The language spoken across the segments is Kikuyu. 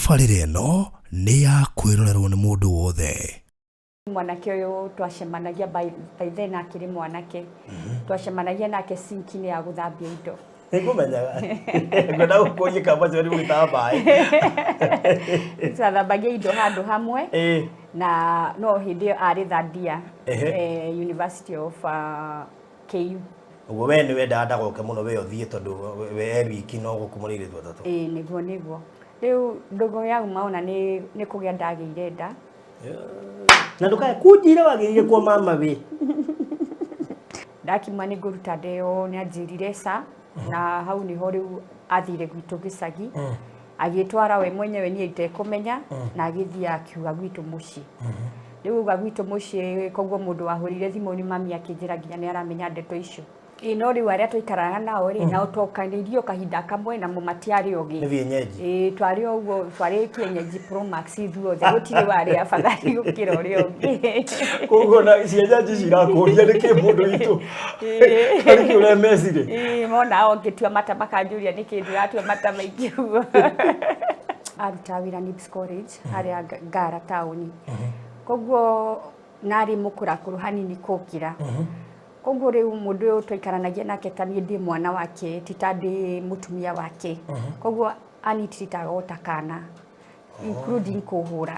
Tabarĩra ĩno nĩ ya kwĩrorerwo nĩ mũndũ wothe. Mwanake ũyũ twacemanagia by then akĩrĩ mwanake. Twacemanagia nake sinki-inĩ ya gũthambia indo. Nĩngũmenyaga. Ngwenda gũkũria kamba cio nĩ gũgĩtaha maĩ. Twathambagia indo handũ hamwe. Na no hĩndĩ ĩyo arĩ third year, University of KU. Ũguo we nĩ wendaga ndagoke mũno we ũthiĩ tondũ we e wiki no gũkũ mũrĩ airĩtu atatũ. Ĩĩ nĩguo nĩguo. Rĩu ndũgũ yauma ona nĩ kũgĩa ndagĩire nda. Na ndũkae kunjira wagĩrĩire kwa mama we. Ndakiuma nĩ ngũruta nda ĩyo nĩ anjĩrire ca na hau nĩho rĩu athire gwitũ gĩcagi. Agĩtwara we mwenyewe niĩ itekũmenya na agĩthiĩ akiuga gwitũ mũciĩ. Rĩu auga gwitũ mũciĩ koguo mũndũ wahũrire thimũ nĩ mami akĩnjĩra nginya nĩ aramenya ndeto icio. Ĩĩ no rĩu arĩa twaikaraga nao rĩ, nao twokanĩirio kahinda kamwe namo matiarĩ ogĩ. Nĩ vienyeji. Ĩĩ twarĩ o ũguo, twarĩ kienyeji pro max ithuothe, gũtirĩ warĩ afadhali gũkĩra ũrĩa ũngĩ. Koguo na cienyeji cirakũria nĩkĩ mũndũ witũ harĩ kĩ ũremecire. Ĩĩ mona o ngĩtua mata makanjũria nĩkĩ ndĩratua mata maingĩ ũguo. Arutaga wĩra Nibs College harĩa Ngara taũni. Koguo na arĩ mũkũrakũrũ hanini kũngĩra. Koguo rĩu mũndũ ũyũ twaikaranagia nake ta niĩ ndĩ mwana wake ti ta ndĩ mũtumia wake. Koguo anitiritaga o ta kana including kũhũra.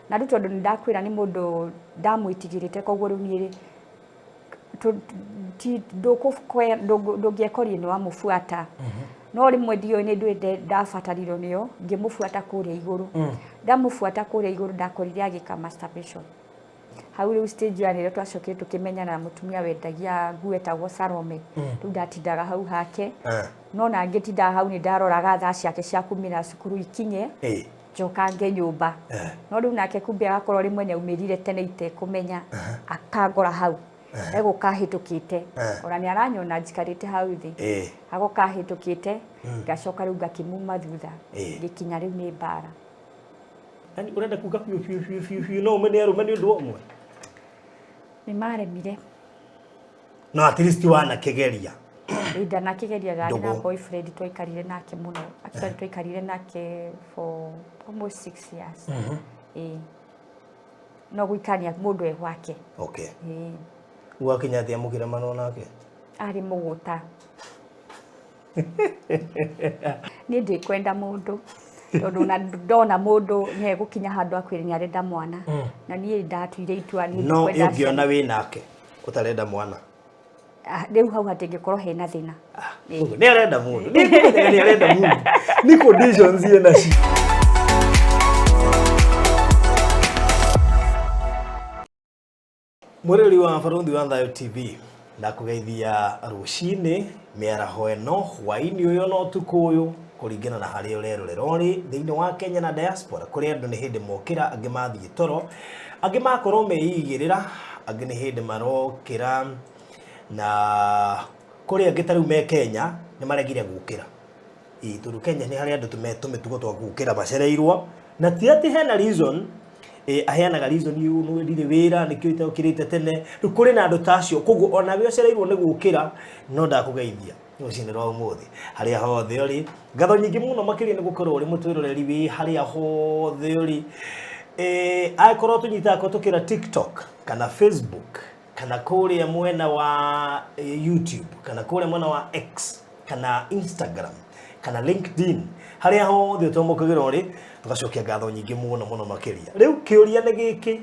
Na rĩu tondũ nĩ ndakwĩra nĩ mũndũ ndamwĩtigĩrĩte koguo rĩu niĩ ndũngĩekorire nĩ wamũbuata. No rĩmwe ndiũĩ nĩ ndũĩ ndabatarirwo nĩyo ngĩmũbuata kũrĩa igũrũ. Ndamũbuata kũrĩa igũrũ ndakorire agĩka masturbation. Hau rĩu stage ya nĩrĩo twacokire tũkĩmenyana na mũtumia wendagia nguo etagwo Salome. Rĩu ndatindaga hau hake. No na ngĩtindaga hau nĩ ndaroraga thaa ciake cia kumĩra cukuru ikinye njokange nyũmba. No rĩu nake kumbe agakorwo rĩmwe nĩ aumĩrire tene itekũmenya akangora hau. Egũka ahĩtũkĩte. Ona nĩ aranyona njikarĩte hau thĩ. Agoka ahĩtũkĩte ngacoka rĩu ngakĩmuma thutha. Ngĩkinya rĩu nĩ mbara. Yaani ũrenda kuga biũ biũ biũ biũ biũ no ũmene arũme nĩ ũndũ ũmwe? Nĩ maremire. No at least wanakĩgeria. Ĩĩ ndanakĩgeria ndarĩ na Ndũgũ. boyfriend twaikarire nake mũno. Actually twaikarire nake for almost 6 years. Ĩĩ. No gũikarania mũndũ e gwake. Ĩĩ. Gwakinya atĩa mũkĩremanwo nake? Arĩ mũgũta. Niĩ ndikwenda mũndũ tondũ ona ndona mũndũ nĩ egũkinya handũ akwĩre nĩ arenda mwana na niĩ ndatuire itua niĩ No ndikwenda ũngĩona ciana. wĩ nake ũtarenda mwana. Ah, rĩu hau hatingĩkorwo hena thĩna. Ĩĩ. Nĩ arenda mũndũ. Nĩ ngũmenyaga nĩ arenda mũndũ. Nĩ conditions ena cio. Mwĩroreri wa Barũthi wa Thayũ TV, ndakũgeithia rũcinĩ, mĩaraho ĩno, hwainĩ ũyũ na ũtukũ ũyũ, kũringana na harĩa ũrerorera ũrĩ thĩinĩ wa Kenya na diaspora, kũrĩ andũ nĩ hĩndĩ mokĩra, angĩ mathiĩ toro, angĩ makorwo meigĩrĩra, angĩ nĩ hĩndĩ marokĩra, na kũrĩ angĩ ta rĩu me Kenya nĩ maregire gũkĩra. Ĩĩ tondũ Kenya nĩ harĩ andũ tũmĩtugo twa gũkĩra macereirwo, na ti atĩ hena reason, ĩ aheanaga reason ũũ nĩ ndirĩ wĩra nĩkĩo itokĩrĩte tene, rĩu kũrĩ na andũ ta acio, koguo onawe ũcereirwo nĩ gũkĩra, no ndakũgeithia rũcinĩ rwa ũmũthĩ harĩa hothe ũrĩ, ngatho nyingĩ mũno makĩria nĩ gũkorwo ũrĩ mũtwĩroreri wĩ harĩa hothe ũrĩ, angĩkorwo tũnyitaga kũhetũkĩra TikTok kana Facebook kana kũrĩa mwena wa YouTube kana kũrĩa mwena wa X kana Instagram kana LinkedIn harĩa hothe ũtwamũkagĩra ũrĩ tũgacokia ngatho nyingĩ mũno mũno makĩria. Rĩu kĩũria nĩ gĩkĩ,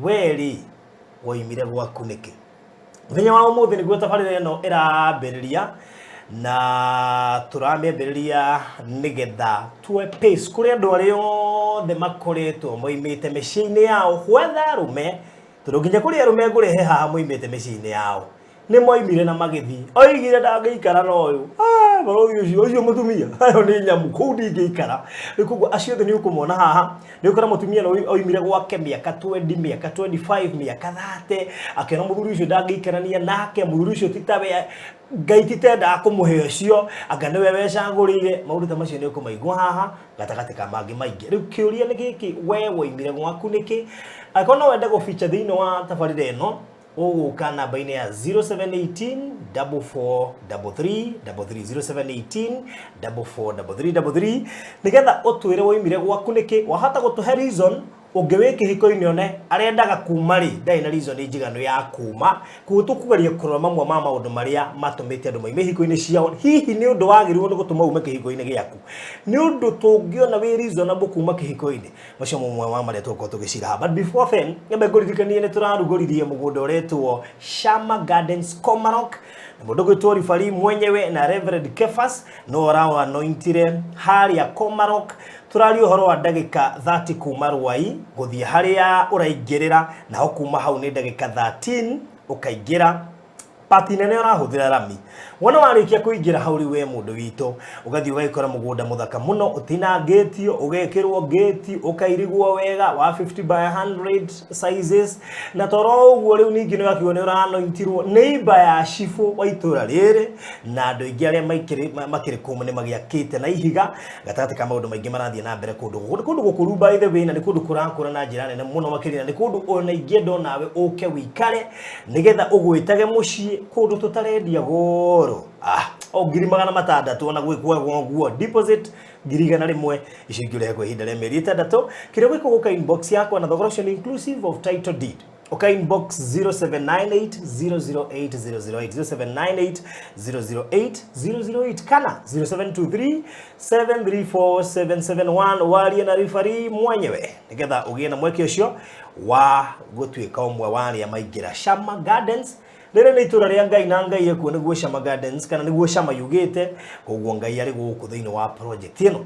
we rĩ woimire gwaku nĩkĩ? Mũthenya wa ũmũthĩ nĩguo tabarĩra ĩno ĩrambĩrĩria na tũramĩambĩrĩria nĩgetha tuoe pace kũrĩ andũ arĩa othe makoretwo moimĩte mĩciĩ-inĩ yao gwetha arũme tondũ nginya kũrĩ arũme ngũrehe haha moimĩte mĩciĩ-inĩ yao nĩ moimire na magĩthiĩ oigire ndangĩikara na ũyũ. Ah, barũthi ũcio ũcio mũtumia ayo nĩ nyamũ kũu ndingĩikara. Rĩu koguo acio othe nĩ ũkũmona haha nĩ ũkora mũtumia nĩ oimire gwake mĩaka 20 mĩaka 25 mĩaka 30 akĩona mũthuri ũcio ndangĩikarania nake mũthuri ũcio ti tawe Ngai ti tendaga kũmũhe ũcio anga nĩwe wecagũrĩire. Maũndũ ta macio nĩ ũkũmaigua haha gatagatĩ ka mangĩ maingĩ. Rĩu kĩũria nĩ gĩkĩ, we woimire gwaku nĩkĩ? Angĩkorwo no wende gũ feature thĩinĩ wa tabarĩra ĩno Ũgũka namba-inĩ ya 0718 4433 33, 0718 4433 33, nĩgetha ũtwĩre woimire gwaku nĩkĩ. Wahota gũtũhe reason ũngĩ wĩ kĩhiko-inĩ one arendaga kuma rĩ, ndarĩ na reason njiganu ya kuma. Koguo tũkũgeria kũrora mamwe ma maũndũ marĩa matũmĩte andũ maime ihiko-inĩ ciao. Hihi nĩ ũndũ wagĩrĩirwo nĩ gũtũma ume kĩhiko-inĩ gĩaku? Nĩ ũndũ tũngĩona wĩ reasonable kuma kĩhiko-inĩ? Macio mamwe ma marĩa tũgũkorwo tũgĩcira haha. But before then, nyambe ngũririkanie nĩ tũrarugũririe mũgũnda ũretwo Shama Gardens Komarok, na mũndũ gwĩtwo Ribari mwenyewe na Reverend Kefas no ũraanointire harĩa Komarok. Tũraria ũhoro wa ndagĩka 30 kuma Ruai gũthiĩ harĩa ũraingĩrĩra, naho kuma hau nĩ ndagĩka 13 ũkaingĩra pati nene ũrahũthĩra rami. Wona warĩkia kũingĩra hau rĩu, we mũndũ witũ, ũgathiĩ ũgagĩkora mũgũnda mũthaka mũno ũtinangĩtio, ũgekĩrwo ngĩti, ũkairigwo wega wa 50 by 100 sizes. Na toro ũguo rĩu ningĩ nĩ ũgakiuga nĩ ũranointirwo nĩ imba ya cibũ wa itũra rĩrĩ, na andũ aingĩ arĩa makĩrĩ kũu nĩ magĩakĩte na ihiga. Gatagatĩ ka maũndũ maingĩ marathiĩ na mbere kũndũ gũkũ, nĩ kũndũ gũkũru by the way, na nĩ kũndũ kũrakũra na njĩra nene mũno makĩria, na nĩ kũndũ ona ingĩenda onawe ũke wĩikare nĩgetha ũgwĩtage mũciĩ, kũndũ tũtarendia goro, o 600,000, ona gwĩ kwega ũguo. Deposit 100,000, icio ingĩ ũrehe kwa ihinda rĩa mĩeri 6. Kĩrĩa gwĩka, gũka inbox yakwa, na thogora ũcio nĩ inclusive of title deed. Ũka inbox 0798 008 008, 0798 008 008, kana 0723 734 771, warie na ribari mwenyewe nĩgetha ũgĩe na mweke ũcio wa gũtuĩka ũmwe wa arĩa maingĩra Shama Gardens. Rĩrĩ nĩ itũra rĩa Ngai, na Ngai ekuo nĩguo Shama Gardens, kana nĩguo Shama yugĩte. Koguo Ngai arĩ gũkũ thĩinĩ wa project ĩno.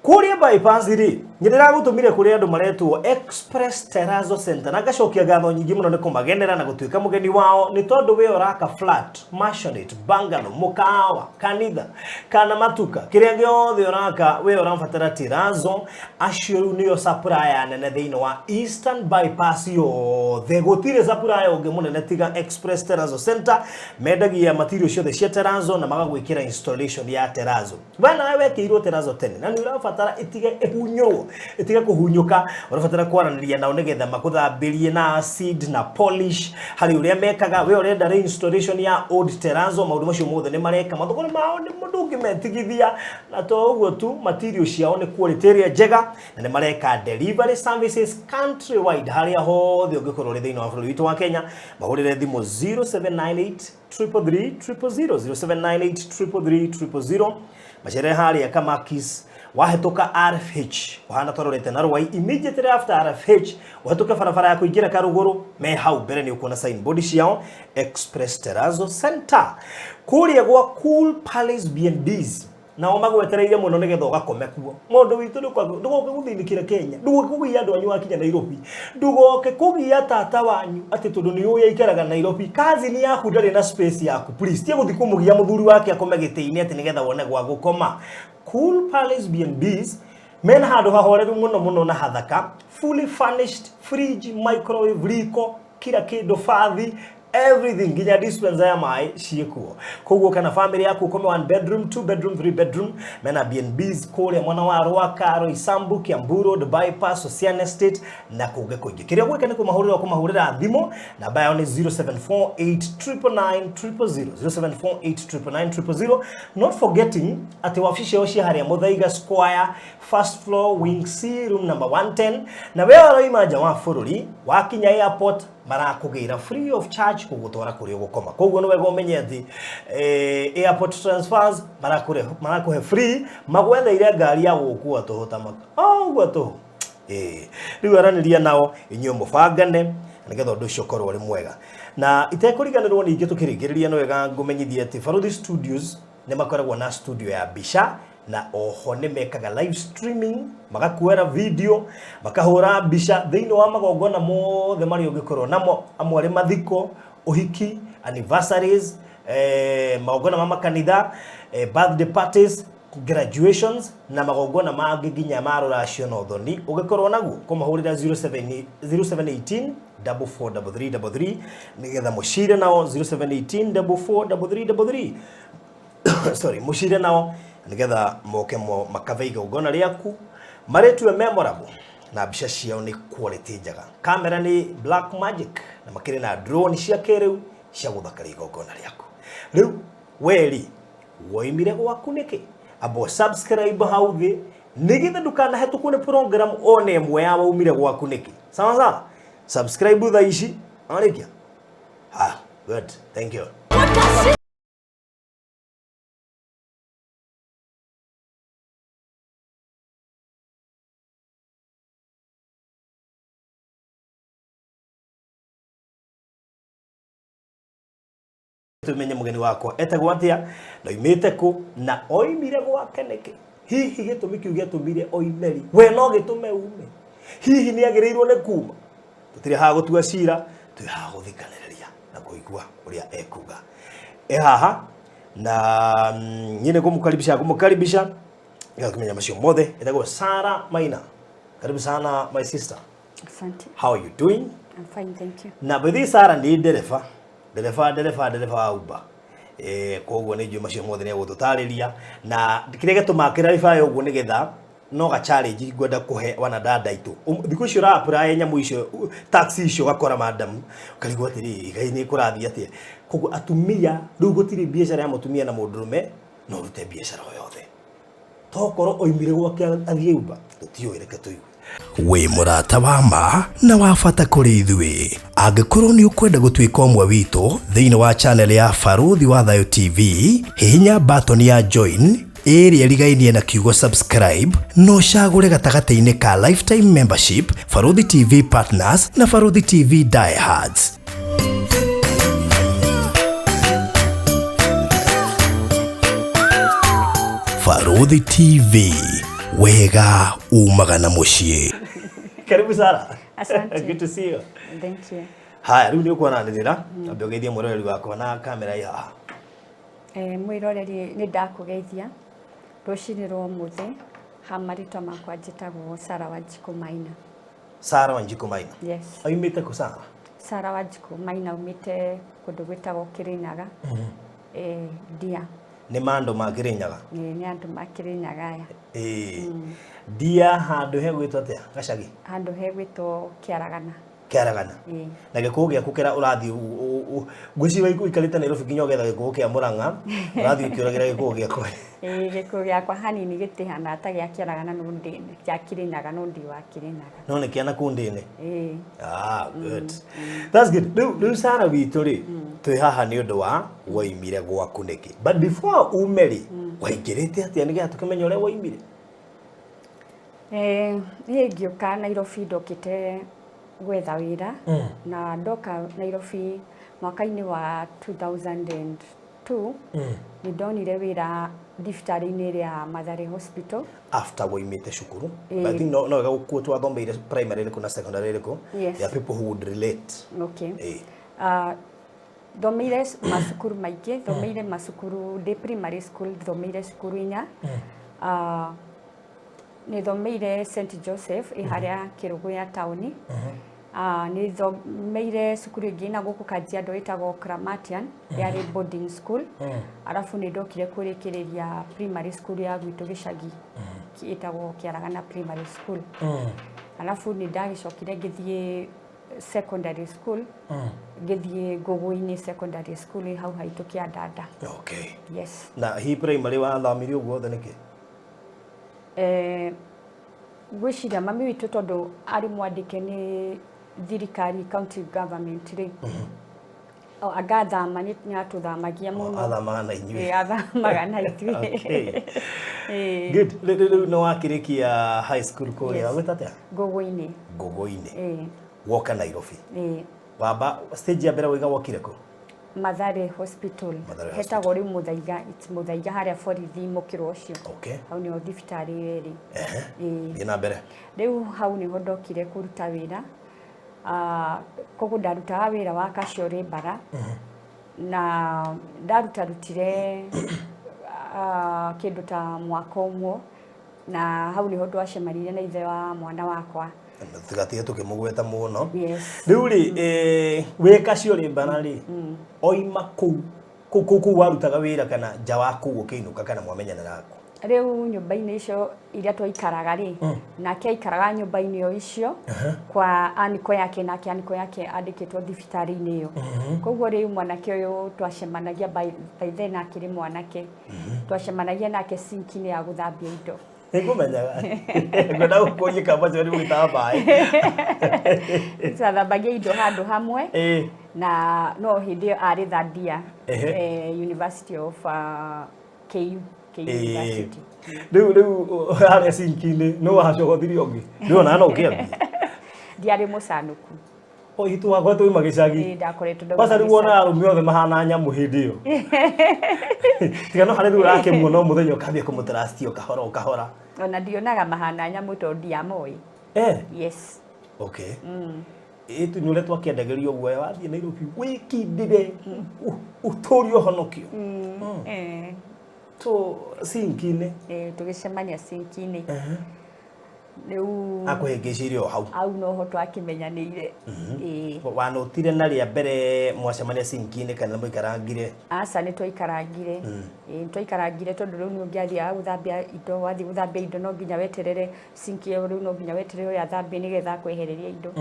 Kũrĩa bypass rĩ, nĩ ndĩragũtũmire kũrĩ andũ maretwo Express Terrazzo Center, na ngacokia ngatho nyingĩ mũno nĩ kũmagenera na gũtuĩka mũgeni wao, nĩ tondũ we ũraka flat, maisonette, bungalow, mũkawa, kanitha kana matuka, kĩrĩa gĩothe ũraka we ũrabatara terrazzo, acio rĩu nĩo supplier nene thĩinĩ wa Eastern Bypass yothe. Gũtirĩ supplier ũngĩ mũnene tiga Express Terrazzo Center. Mendagia material ciothe cia terrazzo na magagwĩkĩra installation ya terrazzo. We nawe wekĩirwo terrazzo tene na nĩ ũrabatara ĩtige ĩhunyũrwo, ĩtige kũhunyũka, ũrabatara kwaranĩria nao nĩgetha makũthambĩrie na acid na polish harĩ ũrĩa mekaga. We ũrenda reinstallation ya old terrazzo, maũndũ macio mothe nĩ mareka. Mathogora mao nĩ mũndũ ũngĩmetigithia, na to ũguo tu, material ciao nĩ quality ĩrĩa njega, na nĩ mareka delivery services countrywide, harĩa hothe ũngĩkorwo ũrĩ thĩinĩ wa bũrũri witũ wa Kenya. Mahũrĩre thimũ 0798 333 000, 0798 333 000. Macere harĩa Kamakis, wahĩtũka RFH ũhana twarorete na Rwai, immediately after RFH ũhĩtũke barabara ya kũingĩra Karũgũrũ, me hau mbere nĩ ũkuona signboard ciao, Express Terrazzo Center. Kũrĩa gwa Cool Palace B&Bs, nao magwetereire mũno nĩgetha ũgakome kuo. Mũndũ witũ, ndũgoke gũthĩnĩkĩra Kenya, ndũgoke kũgia andũ anyu wakinya Nairobi, ndũgoke kũgia tata wanyu atĩ tondũ nĩ ũĩ aikaraga Nairobi, cousin yaku ndarĩ na space yaku. Please, tie gũthiĩ kũmũgia mũthuri wake akome gĩtĩ-inĩ atĩ nĩgetha wone gwa gũkoma. Cool Palace B&Bs mena handũ hahoreru mũno mũno na hathaka, fully furnished, fridge, microwave, riko, kila kĩndũ, bathi, everything, nginya dispenser ya maĩ ciĩkuo. Koguo kana family yaku ũkome one bedroom, two bedroom, three bedroom, mena B&Bs kũrĩa mwena wa Rwaka, Roysambu, Kiambu Road, Bypass, Ocean Estate na kũngĩ kũingĩ. Kĩrĩa ũgwĩka nĩ kũmahũrĩra thimũ. Namba yao nĩ 0748 999 000, 0748 999 000. Not forgetting atĩ wabici ciao cia harĩa Muthaiga Square, first floor, wing C, room number 110. Na we ũroima nja wa bũrũri, wakinya airport marakũgĩra free of charge gũgũtwara kũrĩa ũgũkoma. Koguo nĩ wega ũmenye atĩ airport transfers marakũhe free, magwetheire ngari ya gũgũkua tũhũ ta maka o ũguo tũhũ. Ĩĩ, rĩu aranĩria nao inyuĩ mũbangane nĩgetha ũndũ ũcio ũkorwo ũrĩ mwega. Na itekũriganĩrwo ningĩ, tũkĩrĩkĩrĩria, nĩ wega ngũmenyithie atĩ Baruthi Studios nĩ makoragwo na studio ya mbica, na oho nĩ mekaga live streaming, magakuoera video, makahũra mbica thĩinĩ wa magongona mothe marĩa ũngĩkorwo namo, amwe arĩ mathiko, ũhiki, anniversaries, magongona ma makanitha, birthday parties, graduations na magongona mangĩ nginya ma rũracio na ũthoni. Ũngĩkorwo naguo, kũmahũrĩra 07 0718 443333 nĩgetha mũcire nao, 0718 443333, sorry, mũcire nao nĩgetha moke mo makave igongona rĩaku marĩtue memorable. Na mbica ciao nĩ quality njega. Kamera nĩ Black Magic na makĩrĩ na drone cia kĩrĩu cia gũthakaria igongona rĩaku. Rĩu weri woimire gwaku nĩkĩ? Amba subscribe hau thĩ nĩgetha ndũkanahetũkwo nĩ program ona ĩmwe ya waumire gwaku nĩkĩ. Sawa sawa? Subscribe thaa ici. Warĩkia? Ah, good. Thank you. Tumenye mugeni wakwa etagwo atia na oimĩte kũ na oimire gwake nĩkĩ. Hihi gĩtũmi kĩu gĩatũmire oimeri we no gĩtũme ume? Hihi nĩ agĩrĩirwo nĩ kuma? Tũtirĩ haha gũtua cira, twĩ haha gũthikanĩrĩria na kũigua ũrĩa ekuga. E haha na niĩ nĩ kũmũkaribisha ngũmũkaribisha nĩgetha tũmenye macio mothe. Etagwo Sarah Maina. Karibu sana, my sister. Asante. How are you doing? I'm fine, thank you. Na by the way, Sarah nĩ ndereba ndereba ndereba ndereba wa Uber. Koguo nĩ njũĩ macio mothe nĩ egũtũtarĩria na kĩrĩa gĩtũmaga kĩrarĩbae ũguo nĩgetha no ga challenge ngwenda kũhe wanadada aitũ. Thikũ icio ũra apply nyamũ icio, taxi icio, ũgakora madam ũkarigwo atĩrĩrĩ, Ngai nĩ kũrathiĩ atĩa? Koguo atumia rĩu gũtirĩ biacara ya mũtumia na mũndũrũme, no ũrute biacara o yothe. Tokorwo oimire gwake athiĩ Uber, tũtiũĩ, reke tũigue. Wĩ mũrata wa ma na wa bata kũrĩ ithuĩ. Angĩkorwo nĩ ũkwenda gũtuĩka ũmwe witũ thĩinĩ wa channel ya Barũthi wa Thayũ TV, hihinya button ya join ĩrĩa ĩrigainie na kiugo subscribe na ũcagũre gatagatĩ-inĩ ka lifetime membership, Barũthi TV Partners na Barũthi TV Diehards. Barũthi TV, wega umaga na mũciĩ. Karibu Sara. Asante. Good to see you. Thank you. Haya, rĩu nĩ ũkwananĩrĩra ambe ũgeithie mwĩroreri wakwa na kamera ĩ haha. Mwĩroreri, nĩ ndakũgeithia rũcinĩ rwa ũmũthĩ. Ha marĩtwa makwa njĩtagwo Sarah Wanjikũ Maina. Sarah Wanjikũ Maina. Yes. Oimĩte kũ Sarah? Sarah Wanjikũ Maina aumĩte kũndũ gwĩtagwo Kĩrĩnyaga. Ndia. Nĩ mandũ ma Kĩrĩnyaga? Nĩ andũ ma Kĩrĩnyaga aya. Ĩĩ. Ndia handũ hegwĩtwo atĩa? Gacagi? Handũ hegwĩtwo Kĩaragana. Kĩaragana. Ĩĩ. Na gĩkũyũ gĩaku kĩrĩa ũrathiĩ ngwĩciria ũikarĩte Nairobi nginya ũgetha gĩkũyũ kĩa Mũrang'a, ũrathiĩ ũkĩũragĩra gĩkũyũ gĩaku. Ĩĩ, gĩkũyũ gĩakwa hanini gĩtihana ta gĩa Kĩaragana, no ndĩ gĩa Kĩrĩnyaga, no ndĩ wa Kĩrĩnyaga. No nĩ kĩa nakũu ndĩnĩ. Ĩĩ. Ah, good. That's good. Rĩu Sarah witũ rĩ, twĩ haha nĩ ũndũ wa woimire gwaku nĩkĩ. But before ume rĩ, waingĩrĩte atĩa nĩgetha tũkĩmenye ũrĩa woimire? Niĩ ngĩũka Nairobi ndokĩte gwetha wĩra na ndoka Nairobi mwaka-inĩ wa 2002 nĩ ndonire wĩra thibitarĩ-inĩ ĩrĩa Mathare Hospital. After woimĩte cukuru. But I think no wega gũkuo twathomeire primary ĩrĩkũ na secondary ĩrĩkũ. Yes. There are people who would relate. Okay. Eh. Thomeire macukuru maingĩ, thomeire macukuru ndĩ primary school, thomeire cukuru inya. Nĩ thomeire St Joseph ĩ harĩa Kĩrũgũya taũni. Nĩ thomeire cukuru ĩngĩ na gũkũ Kajiado ĩtagwo Kramatian, yarĩ boarding school. Arabu nĩ ndokire kũrĩkĩrĩria primary school ya gwitũ gĩcagi ĩtagwo Kĩaragana Primary School. Arabu nĩ ndagĩcokire ngĩthiĩ secondary school, ngĩthiĩ Ngũgũ-inĩ secondary school ĩ hau haitũ Kĩandanda. Okay. Yes. Na hi primary wathamire ũguo othe nĩkĩ? Ngwĩciria mami witũ tondũ arĩ mwandĩke nĩ thirikari, county government rĩ, angathama nĩ atũthamagia mũno. Athamaga na inyuĩ. Athamaga na ithuĩ. Okay. Ĩĩ. Good. Rĩu nĩ wakĩrĩkia high school kũrĩa Yes. wĩta atĩa? Ngũgũ-inĩ. Ngũgũ-inĩ. Ĩĩ. Woka Nairobi. Ĩĩ. Wamba stage ya mbere waiga wokire kũ? Mathare Hospital. Mathare. Hetagwo rĩu Mũthaiga, it's Mũthaiga harĩa borithi mũkĩro ũcio. Okay. Hau nĩho thibitarĩ ĩyo ĩrĩ. Ĩĩ. Thiĩ na mbere. Rĩu hau nĩho ndokire kũruta wĩra. Koguo ndarutaga wĩra wa casual laborer na ndarutarutire kĩndũ ta mwaka ũmwe, na hau nĩho twacemanirie na ithe wa mwana wakwa. Tigatige tũkĩmũgweta mũno. Yes. Rĩu rĩ, wĩ casual laborer rĩ, oima kũu kũu kũu kũu warutaga wĩra kana nja wa kũu ũkĩinũka kana mwamenyanĩra kũ? Rĩu nyũmba-inĩ icio iria twaikaraga rĩ, nake aikaraga nyũmba-inĩ o icio kwa aniko yake, nake aniko yake andĩkĩtwo thibitarĩ-inĩ ĩyo. Koguo rĩu mwanake ũyũ twacemanagia by then akĩrĩ mwanake, twacemanagia nake sinki-inĩ ya gũthambia indo. Nĩngũmenyaga. Ngwenda gũkũria kamba cio nĩ gũgĩtaha maĩ. Twathambagia indo handũ hamwe. Na no hĩndĩ ĩyo arĩ third year, University of KU, KU University. Rĩu harĩa sinki-inĩ nũ wacogothirie ũngĩ? Rĩu ona no ũkĩambie. Ndiarĩ mũcanũku. O itũ wakwa twauma gĩcagi. Ĩĩ, ndakoretwo ndauma Kwanza rĩu gĩcagi. wonaga arũme othe mahana nyamũ hĩndĩ ĩyo. Tiga no harĩ rĩu ũrakĩmuona o mũthenya ũkambia kũmũtrust o kahora o kahora. Ona ndionaga mahana nyamũ tondũ ndiamoĩ. Yes. Okay. Ĩ tu nĩ ũrĩa twakĩendagĩrio guoya wathiĩ Nairobi wĩkindĩre ũtũrie ũhonokio. So sinki-inĩ. Ĩĩ, tũgĩcemania sinki-inĩ. Rĩu Akũhĩngĩcĩire o hau. Hau noho twakĩmenyanĩire. Ĩĩ. Wanũtire na rĩa mbere mwacemania sinki-inĩ kana mũikarangire? Aca, nĩ twaikarangire. Ĩĩ, nĩ twaikarangire tondũ rĩu nĩ ũngĩathiaga gũthambia indo, wathiĩ gũthambia indo no nginya weterere sink ĩyo, rĩu no nginya weterere ũrĩa athambie nĩgetha akwehererie indo.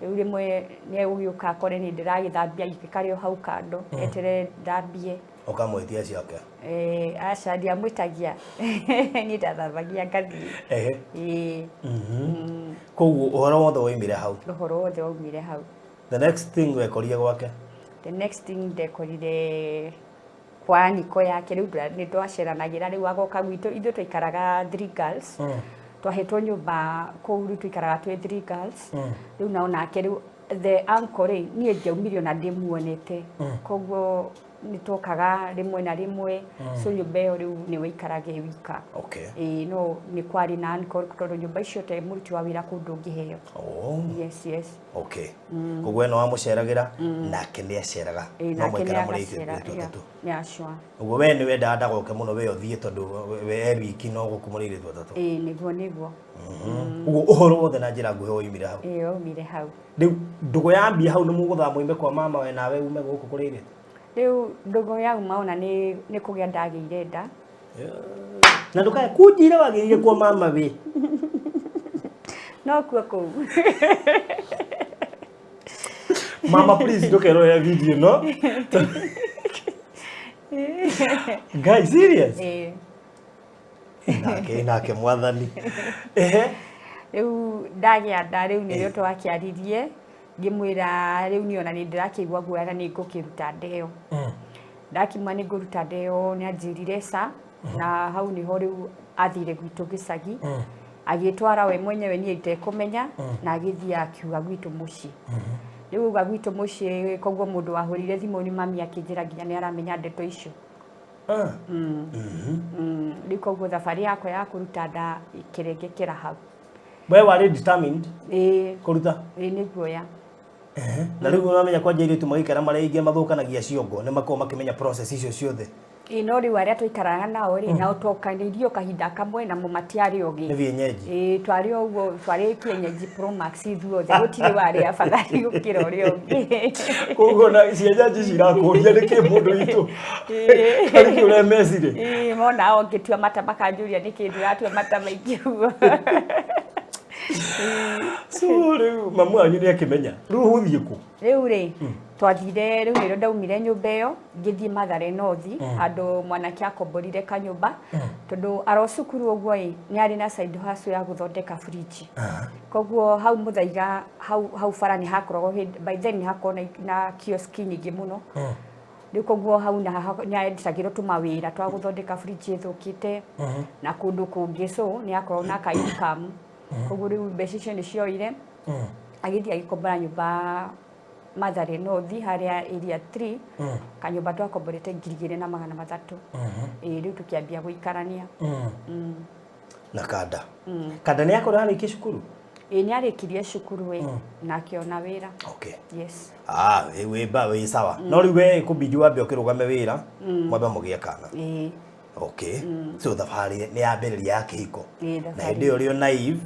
Rĩu rĩmwe nĩ egũgĩũka akore nĩ ndĩragĩthambia agĩkarĩ o hau kando, eterere thambie. Ũkamwĩtia ciake? Aca, ndiamwĩtagia, niĩ ndathambagia ngathiĩ. Ĩĩ. Koguo ũhoro wothe waumire hau? Ũhoro wothe waumire hau. The next thing wekorire gwake? The next thing ndekorire kwa niko yake. Rĩu nĩ twaceranagĩra, rĩu agoka gwitũ. Ithuĩ twaikaraga three girls, twahetwo nyũmba kũu, rĩu twaikaraga twĩ three girls. Rĩu nao nake rĩu the uncle rĩ, niĩ ndiaumire ona ndĩmuonete, koguo nĩ twokaga rĩmwe na rĩmwe. So nyũmba ĩyo rĩu nĩ waikaraga ĩ wika. Ĩĩ, no nĩ kwarĩ na uncle tondũ nyũmba icio te mũruti wa wĩra kũu ndũngĩheo. Yes. Okay. Koguo we no wamũceragĩra nake nĩ aceraga? Ĩĩ, no nake mwaikara nĩ mũrĩ agacera, airĩtu atatũ? Yeah, sure. Ũguo we nĩ wendaga ndagoke mũno, we ũthiĩ tondũ we e wiki no gũkũ mũrĩ airĩtu atatũ? Ĩĩ, nĩguo. Ũguo ũhoro wothe na njĩra nguhĩ woimire hau? Ĩĩ, waumire hau. Rĩu ndũgũ yambia hau, nĩ mũgũthama muime kwa mama we nawe ume gũkũ kũrĩ airĩtu? Rĩu ndũgũ yauma ona nĩ kũgĩa ndagĩire nda. Na ndũkae kunjira wagĩrĩire kwa mama we. No kuo kũu. Mama, please ndũkerorere video no. Guys, serious? Ĩĩ. Nake mwathani. Ehe. Rĩu ndagĩa nda, rĩu nĩrĩo twakĩaririe, ngĩmwĩra rĩu niĩ ona nĩ ndĩrakĩigua guoya na nĩ ngũkĩruta nda ĩyo. Ndakiuma nĩ ngũruta nda ĩyo, nĩ anjĩrire ca, na hau nĩho rĩu athire gwitũ gĩcagi, agĩtwara we mwenyewe niĩ itekũmenya, na agĩthiĩ akiuga gwitũ mũciĩ. Rĩu auga gwitũ mũciĩ, koguo mũndũ wahũrire thimũ nĩ mami, akĩnjĩra nginya nĩ aramenya ndeto icio. Rĩu koguo thabarĩ yakwa ya kũruta nda ĩkĩrengekera hau. We warĩ determined Ĩĩ. kũruta? Ĩĩ, nĩ guoya. Na rĩu ũramenya kwanja airĩtu magĩikara marĩ aingĩ mathũkanagia ciongo, nĩ makoragwo makĩmenya process icio ciothe. Ĩĩ, no rĩu arĩa twaikaraga nao rĩ, nao twokanĩirio kahinda kamwe namo matiarĩ ogĩ. Nĩ vienyeji. Ĩĩ, twarĩ o ũguo, twarĩ kienyeji pro max ithuothe, gũtirĩ warĩ afadhali gũkĩra ũrĩa ũngĩ. Koguo na cienyenji cirakũria nĩkĩ mũndũ witũ karĩ kĩ ũremecire. Ĩĩ, mona o ngĩtua mata makanjũria nĩkĩ ndĩratua mata maingĩ ũguo. So rĩu mamu wanyu nĩ akĩmenya, rĩu ũgũthiĩ kũ? Rĩu rĩ, twathire, rĩu nĩrĩo ndaumire nyũmba ĩyo ngĩthiĩ Mathare North, handũ mwanake akomborire kanyũmba, tondũ aro cukuru ũguo ĩ, nĩ arĩ na side hustle ya gũthondeka fridge. Koguo hau Mũthaiga hau bara nĩ hakoragwo by then nĩ hakoragwo na kiosk nyingĩ mũno. Rĩu koguo hau nĩ arutagĩrwo tũmawĩra twa gũthondeka fridge ĩthũkĩte na kũndũ kũngĩ, so nĩ akoragwo na ka income. Koguo rĩu mbeca icio nĩ cioire, agĩthiĩ agĩkombora nyũmba Mathare North harĩa area 3, kanyũmba twakomborete 2300. Ĩĩ, rĩu tũkĩambia gũikarania. Na kanda nĩ akorwo arĩkia cukuru? Ĩĩ, nĩ arĩkirie cukuru ĩ, na akĩona wĩra. Yes. Ah, wĩ ba wĩ sawa, no rĩu we kũbidi wambe ũkĩrũgame wĩra, mwambe mũgĩe kana. Ĩĩ. Okay, so thabarĩ nĩ yambĩrĩria ya kĩhiko. Ĩĩ, Na thabarĩ. Hĩndĩ ĩyo ũrĩ o naive,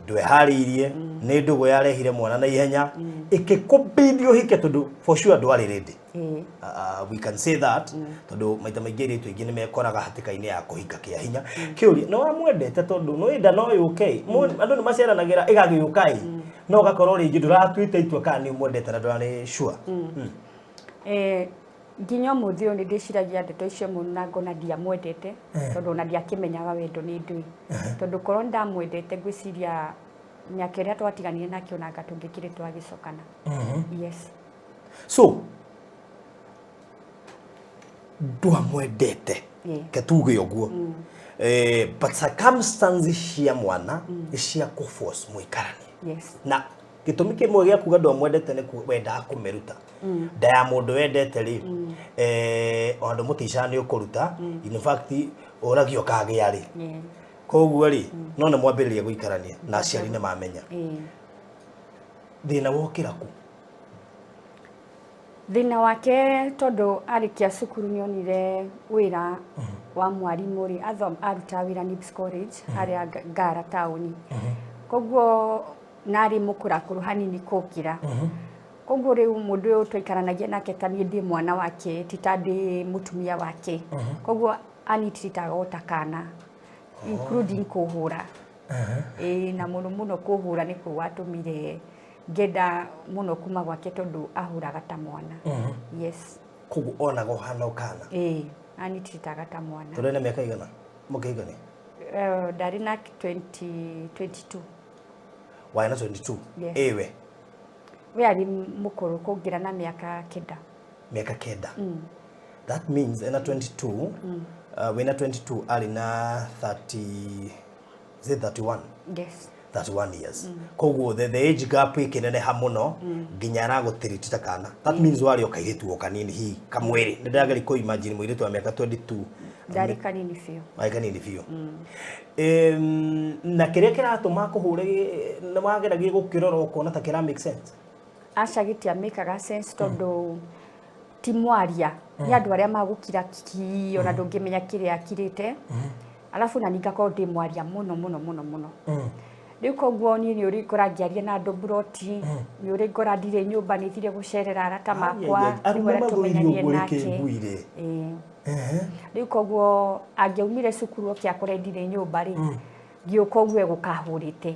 ndweharĩirie. Nĩ ndũgũ yarehire mwana na ihenya, ĩkĩkũbidi ũhike, tondũ for sure ndwarĩ ready. We can say that, tondũ maita maingĩ airĩtu aingĩ nĩ mekoraga hatĩka-inĩ ya kũhika kĩa hinya. Kĩũria, nĩ wamwendete? Tondũ nĩ nda no yũke, andũ nĩ maceranagĩra ĩgagĩũka ĩ, no ũgakorwo rĩngĩ ndũratuĩte itua kana nĩ ũmwendete na ndũrarĩ sure. Nginya ũmũthĩ ũyũ nĩ ndĩciragia ndeto icio mũno na ngona ndiamwendete, tondũ ona ndiakĩmenyaga wendo nĩ ndũĩ, tondũ korwo nĩ ndamwendete, ngwĩciria mĩaka ĩrĩa twatiganire nake ona anga tũngĩkĩrĩ twagĩcokana. Yes. So ndwamwendete? Ĩĩ. Ke tuge ũguo. But circumstances cia mwana nĩ cia kũforce mũikaranie. Yes. Na gĩtũmi kĩmwe gĩa kuga ndwamwendete nĩ wendaga kũmĩruta nda ya mũndũ wendete rĩ, ona ndũmũticaga nĩ ũkũruta. In fact, ũragio kagĩa rĩ. Koguo rĩ, no nĩ mwambĩrĩria gũikarania na aciari nĩ mamenya. Thĩna wokĩra kũ? Thĩna wake, tondũ arĩkia cukuru nĩ onire wĩra wa mwarimũ rĩ, arutaga wĩra Nibs College harĩa Ngara taũni, koguo na arĩ mũkũrakũrũ hanini kũngĩra. Koguo rĩu mũndũ ũyũ twaikaranagia nake ta niĩ ndĩ mwana wake, ti ta ndĩ mũtumia wake. Koguo anitiritaga o ta kana, including kũhũra. Ĩĩ, na mũno mũno kũhũra nĩkuo gwatũmire ngenda mũno kuma gwake, tondũ ahũraga ta mwana. Yes. Koguo onaga ũhana o kana. Ĩĩ, anitiritaga ta mwana. Tondũ ena mĩaka igana mũkĩhikania? Ndarĩ na 20 22. Warĩ na 22? Yes. Ĩwe? We arĩ mũkũrũ kũngĩra na mĩaka 9. Mĩaka 9. That means ena 22, wĩna 22, arĩ na 30, is it 31? Yes. 31 years. Koguo the age gap ĩkĩneneha mũno nginya aragũtiriti ta kana. That means warĩ o kairĩtu o kanini hihi kamwĩrĩ. Nĩ ndĩrageria kũ imagine mũirĩtu wa mĩaka 22. Ndarĩ kanini biũ. Warĩ kanini biũ. Na kĩrĩa kĩratũma kũhũre, nĩ wageragia gũkĩrora ũkona ta kĩra make sense? Aca, gĩtiamĩkaga sense, tondũ ti mwaria, nĩ andũ arĩa magũkira ki, ona ndũngĩmenya kĩrĩa akirĩte. Alafu na ningakorwo ndĩ mwaria mũno mũno mũno mũno. Rĩu koguo niĩ nĩ ũrĩ ngora ngĩaria na andũ mburoti, nĩ ũrĩ ngora ndirĩ nyũmba, nĩ thire gũcerera arata makwa. Ai, ai, ai, nĩguo arũme arĩa mathũire tũmenyanie ũguo nake. reke nguire. Ĩĩ. Rĩu koguo angĩaumire cukuru oke akore ndirĩ nyũmba rĩ, ngĩũka ũguo egũkahũrĩte.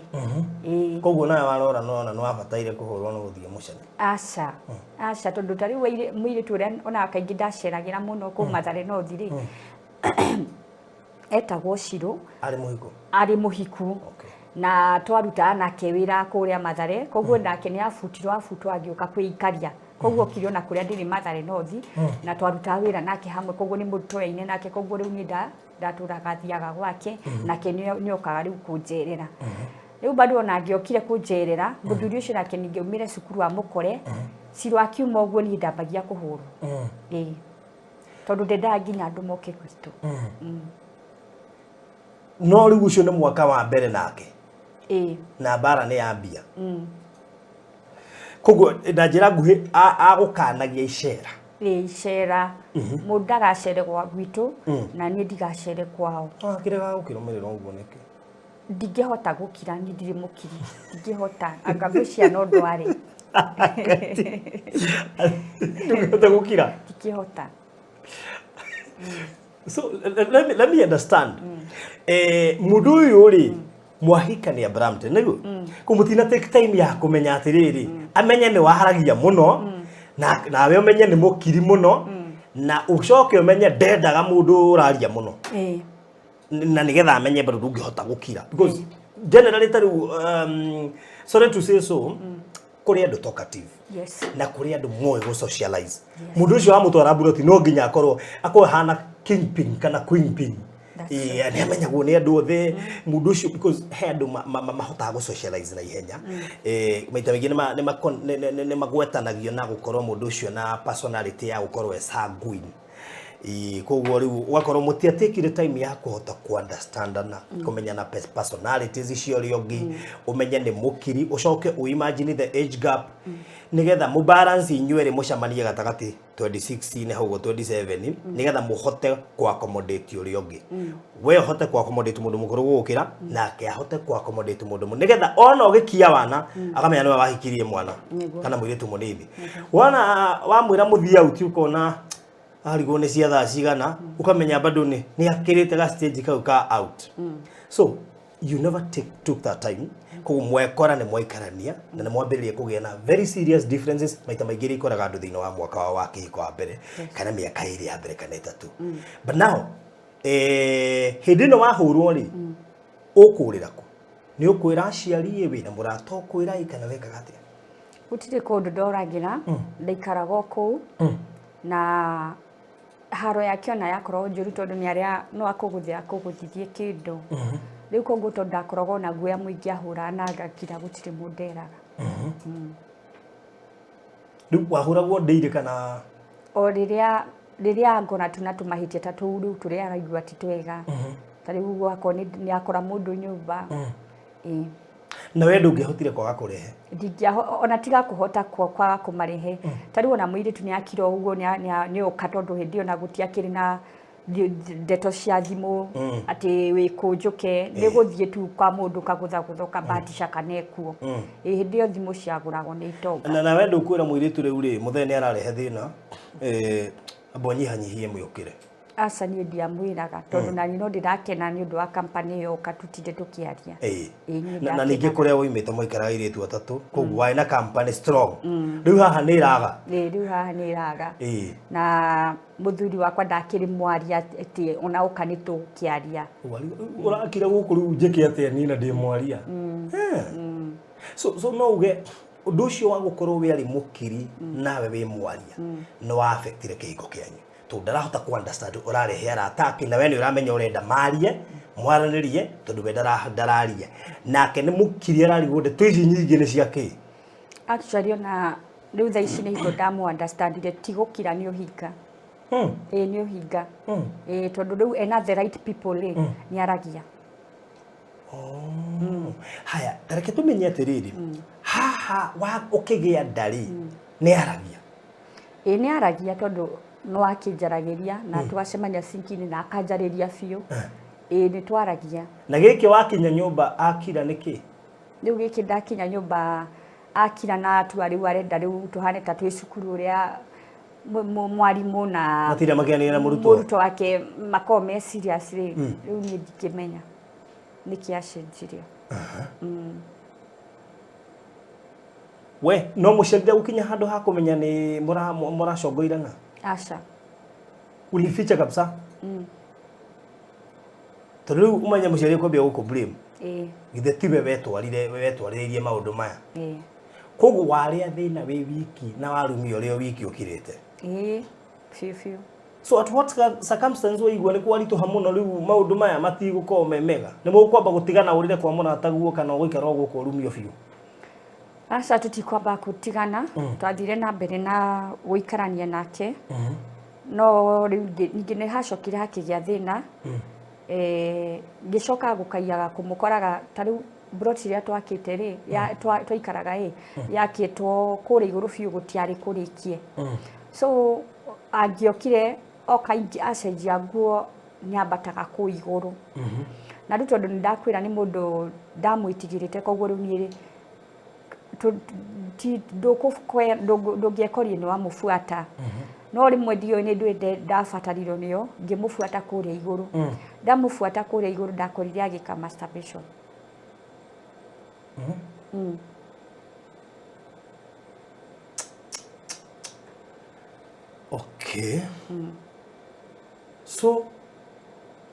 Ĩĩ. Koguo nawe warora nona nĩ wabataire kũhũrwo no gũthiĩ mũcene? Aca, aca, tondũ ta rĩu mũirĩtu ũrĩa ona kaingĩ ndaceragĩra mũno kũu Mathare North rĩ, etagwo Shirũ. Arĩ mũhiku? Arĩ mũhiku. Na twarutaga nake wĩra kũrĩa Mathare, koguo nake nĩ abutirwo, abutwo agĩũka kwĩikaria. Koguo okire ona kũrĩa ndĩrĩ Mathare North, na twarutaga wĩra nake hamwe, koguo nĩ mũndũ twoyaine nake. Koguo rĩu niĩ ndatũraga thiaga gwake, nake nĩ okaga rĩu kũnjerera. Rĩu bado ona angĩokire kũnjerera, mũthuri ũcio nake ningĩ aumire cukuru amũkore Ciro akiuma ũguo, niĩ ndambagia kũhũrwo. Ĩĩ, tondũ ndendaga nginya andũ moke gwitũ. No rĩu ũcio nĩ mwaka wa mbere nake? Ĩĩ. Na mbara nĩ yambia. Koguo na njĩra nguhĩ agũkanagia icera? Ĩĩ, icera, mũndũ ndagacere gwa gwitũ na niĩ ndigacere kwao. Kĩrĩa gũkĩrũmĩrĩra ũguo nĩkĩ? Ndingĩhota gũkira, niĩ ndirĩ mũkiri, ndingĩhota, anga ngwĩciria no ndware. Ndũngĩhota gũkira? Ndingĩhota. So let me understand. Mũndũ ũyũ rĩ, mwahikania Brampton nĩguo kũ mũtina take time ya kũmenya atĩrĩrĩ, amenye nĩ waharagia mũno, na nawe ũmenye nĩ mũkiri mũno, na ũcoke ũmenye ndendaga mũndũ ũraria mũno? Ĩĩ. Na nĩgetha amenye bado ndũngĩhota gũkira, because generally ta rĩu, sorry to say so, kũrĩ andũ talkative na kũrĩ andũ moĩ gũ socialize. Mũndũ ũcio wamũtwara mburoti no nginya akorwo ahana kingpin kana queenpin. That's Ĩĩ, nĩ amenyagwo nĩ andũ othe mũndũ ũcio, because he andũ mahotaga gũ socialize na ihenya. Maita maingĩ nĩ magwetanagio na gũkorwo mũndũ ũcio na personality ya gũkorwo e sanguine. Ĩĩ, koguo rĩu ũgakorwo mũtiatekire time ya kũhota ku understandana, kũmenyana personalities cia ũrĩa ũngĩ, ũmenye nĩ mũkiri, ũcoke ũ imagine the age gap, nĩgetha mũ balance inyuerĩ mũcemanie gatagatĩ 26 nĩ hau ũguo 27, nĩgetha mũhote kũ accommodate ũrĩa ũngĩ, we ũhote kũ accommodate mũndũ mũkũrũ gũgũkĩra, nake ahote kũ accommodate mũndũ nĩgetha ona ũgĩkia wana akamenya nĩwe wahikirie mwana kana mũirĩtu mũnini. Wona wamwĩra mũthiĩ out, ũkona arigwo nĩ cia thaa cigana, ũkamenya bado nĩ akĩrĩte ga stage kau ka out. So you never took that time. Koguo mwekora nĩ mwaikarania na nĩ mwambĩrĩria kũgĩa na very serious differences, maita maingĩ iria ikoraga andũ thĩinĩ wa mwaka wao wa kĩhiko wa mbere kana mĩaka 2 ya mbere kana 3. But now hĩndĩ ĩno wahũrwo rĩ, ũkũrĩra kũ? Nĩ ũkwĩra aciari ĩ, wĩna mũrata ũkwĩra ĩ, kana wekaga atĩa? Gũtirĩ kũndũ ndoragĩra, ndaikaraga o kũu na haro yake ona yakoragwo njũru, tondũ nĩ arĩa no akũgũthĩra akũgũthithie kĩndũ rĩu. Koguo tondũ ndakoragwo na guoya mũingĩ, ahũraga na ngakira, gũtirĩ mũndũ eraga. Rĩu wahũragwo ndĩirĩ kana? O rĩrĩa angona tu na tũmahĩtia ta tũu rĩu tũrĩa araigua ti twega, ta rĩu wakorwo nĩ akora mũndũ nyũmba, ĩĩ. Na we ndũngĩahotire kwaga kũrehe? Ona tiga kũhota kwaga kũmarehe, ta rĩu ona mũirĩtu nĩ akira ũguo nĩ oka, tondũ hĩndĩ ĩyo na gũtiakĩrĩ na ndeto cia thimũ atĩ wĩ kũnjũke, nĩ gũthiĩ tu kwa mũndũ kagũthagũtha ũkabatisha kana ekuo. Ĩ, hĩndĩ ĩyo thimũ ciagũragwo nĩ itonga. Na we ndũkwĩra mũirĩtu rĩu rĩ, mũthee nĩ ararehe thĩna, amba ũnyihanyihie mũĩkĩre? Aca, niĩ ndiamwĩraga, tondũ nani no ndĩrakena nĩ ũndũ wa kampani ĩyo yoka, tutinde tũkĩaria. Ĩĩ, niĩ Na ningĩ ndakenaga. Kũrĩa woimĩte mwaikaraga airĩtu atatũ, koguo warĩ na company strong. Rĩu haha nĩ ĩraga. Ĩĩ, rĩu haha nĩ ĩraga. Na mũthuri wakwa ndakĩrĩ mwaria atĩ ona oka nĩ tũkĩaria. Ũrakira gũkũ rĩu njĩke atĩa niĩ na ndĩ mwaria? So no uge ũndũ ũcio wa gũkorwo we arĩ mũkiri nawe wĩ mwaria nĩ wa affectire kĩhiko kĩanyu, tondũ ndarahota ku understand ũrarehe arata ake na we nĩ ũramenya ũrenda marie, mwaranĩrie, tondũ we ndararia, nake nĩ mũkiri, ararigwo ndeto ici nyingĩ nĩ cia kĩ. Actually, ona rĩu thaa ici nĩ hingo ndamũ understandire, ti gũkira, nĩ ũhinga. Ĩĩ, nĩ ũhinga. Ĩĩ, tondũ rĩu ena the right people rĩ, nĩ aragia. Oh. Haya, tareke tũmenye atĩrĩrĩ, haha wa ũkĩgĩa nda rĩ, nĩ aragia? Ĩĩ, nĩ aragia, tondũ no akĩnjaragĩria na twacemania sinki-inĩ na akanjarĩria biũ. Ĩĩ, nĩ twaragia. Na gĩkĩ wakinya nyũmba akira nĩkĩ? Rĩu gĩkĩ ndakinya nyũmba akira na atua rĩu arenda rĩu tũhane ta twĩ cukuru, ũrĩa mwarimũ na matinda makĩanĩrĩra na mũrutwo. Mũrutwo wake makoragwo me serious rĩ. Rĩu niĩ ndingĩmenya nĩkĩ acenjirie. We no mũciarire gũkinya handũ ha kũmenya nĩ mũracongoirana? Aca. Ulificha kabisa, tondũ rĩu ũmenye mũciari kwambia gũkũ blame, githĩ tiwe wetwarire, wetwarĩrĩirie maũndũ maya? Ĩĩ. Koguo warĩa thĩna wĩ wiki na warumia ũrĩa wiki ũkirĩte? Ĩĩ, biũ biũ. So at what circumstance waigua nĩ kwaritũha mũno, rĩu maũndũ maya matigũkorwo me mega, nĩ mũkwamba gũtigana ũrĩre kwa mũrataguo kana ũgũikara o gũkũ ũrumio biũ? Aca, tũtikwamba gũtigana. Twathire na mbere na gũikarania nake, no rĩu ningĩ nĩ hacokire hakĩgĩa thĩna. Ngĩcoka gũkaiyaga kũmũkoraga, ta rĩu broti ĩrĩa twakĩte rĩ, twaikaraga ĩ, yakĩtwo kũrĩa igũrũ biũ, gũtiarĩ kũrĩkie. So angĩokire oka acenjia nguo, nĩambataga kũu igũrũ. Na rĩu tondũ nĩ ndakwĩra nĩ mũndũ ndamwĩtigĩrĩte, koguo rĩu niĩ ndũngĩekorire nĩ wamũbuata. No rĩmwe ndiũĩ nĩ ndũĩ ndabatarirwo nĩyo, ngĩmũbuata kũrĩa igũrũ. Ndamũbuata kũrĩa igũrũ, ndakorire agĩka masturbation. Okay, so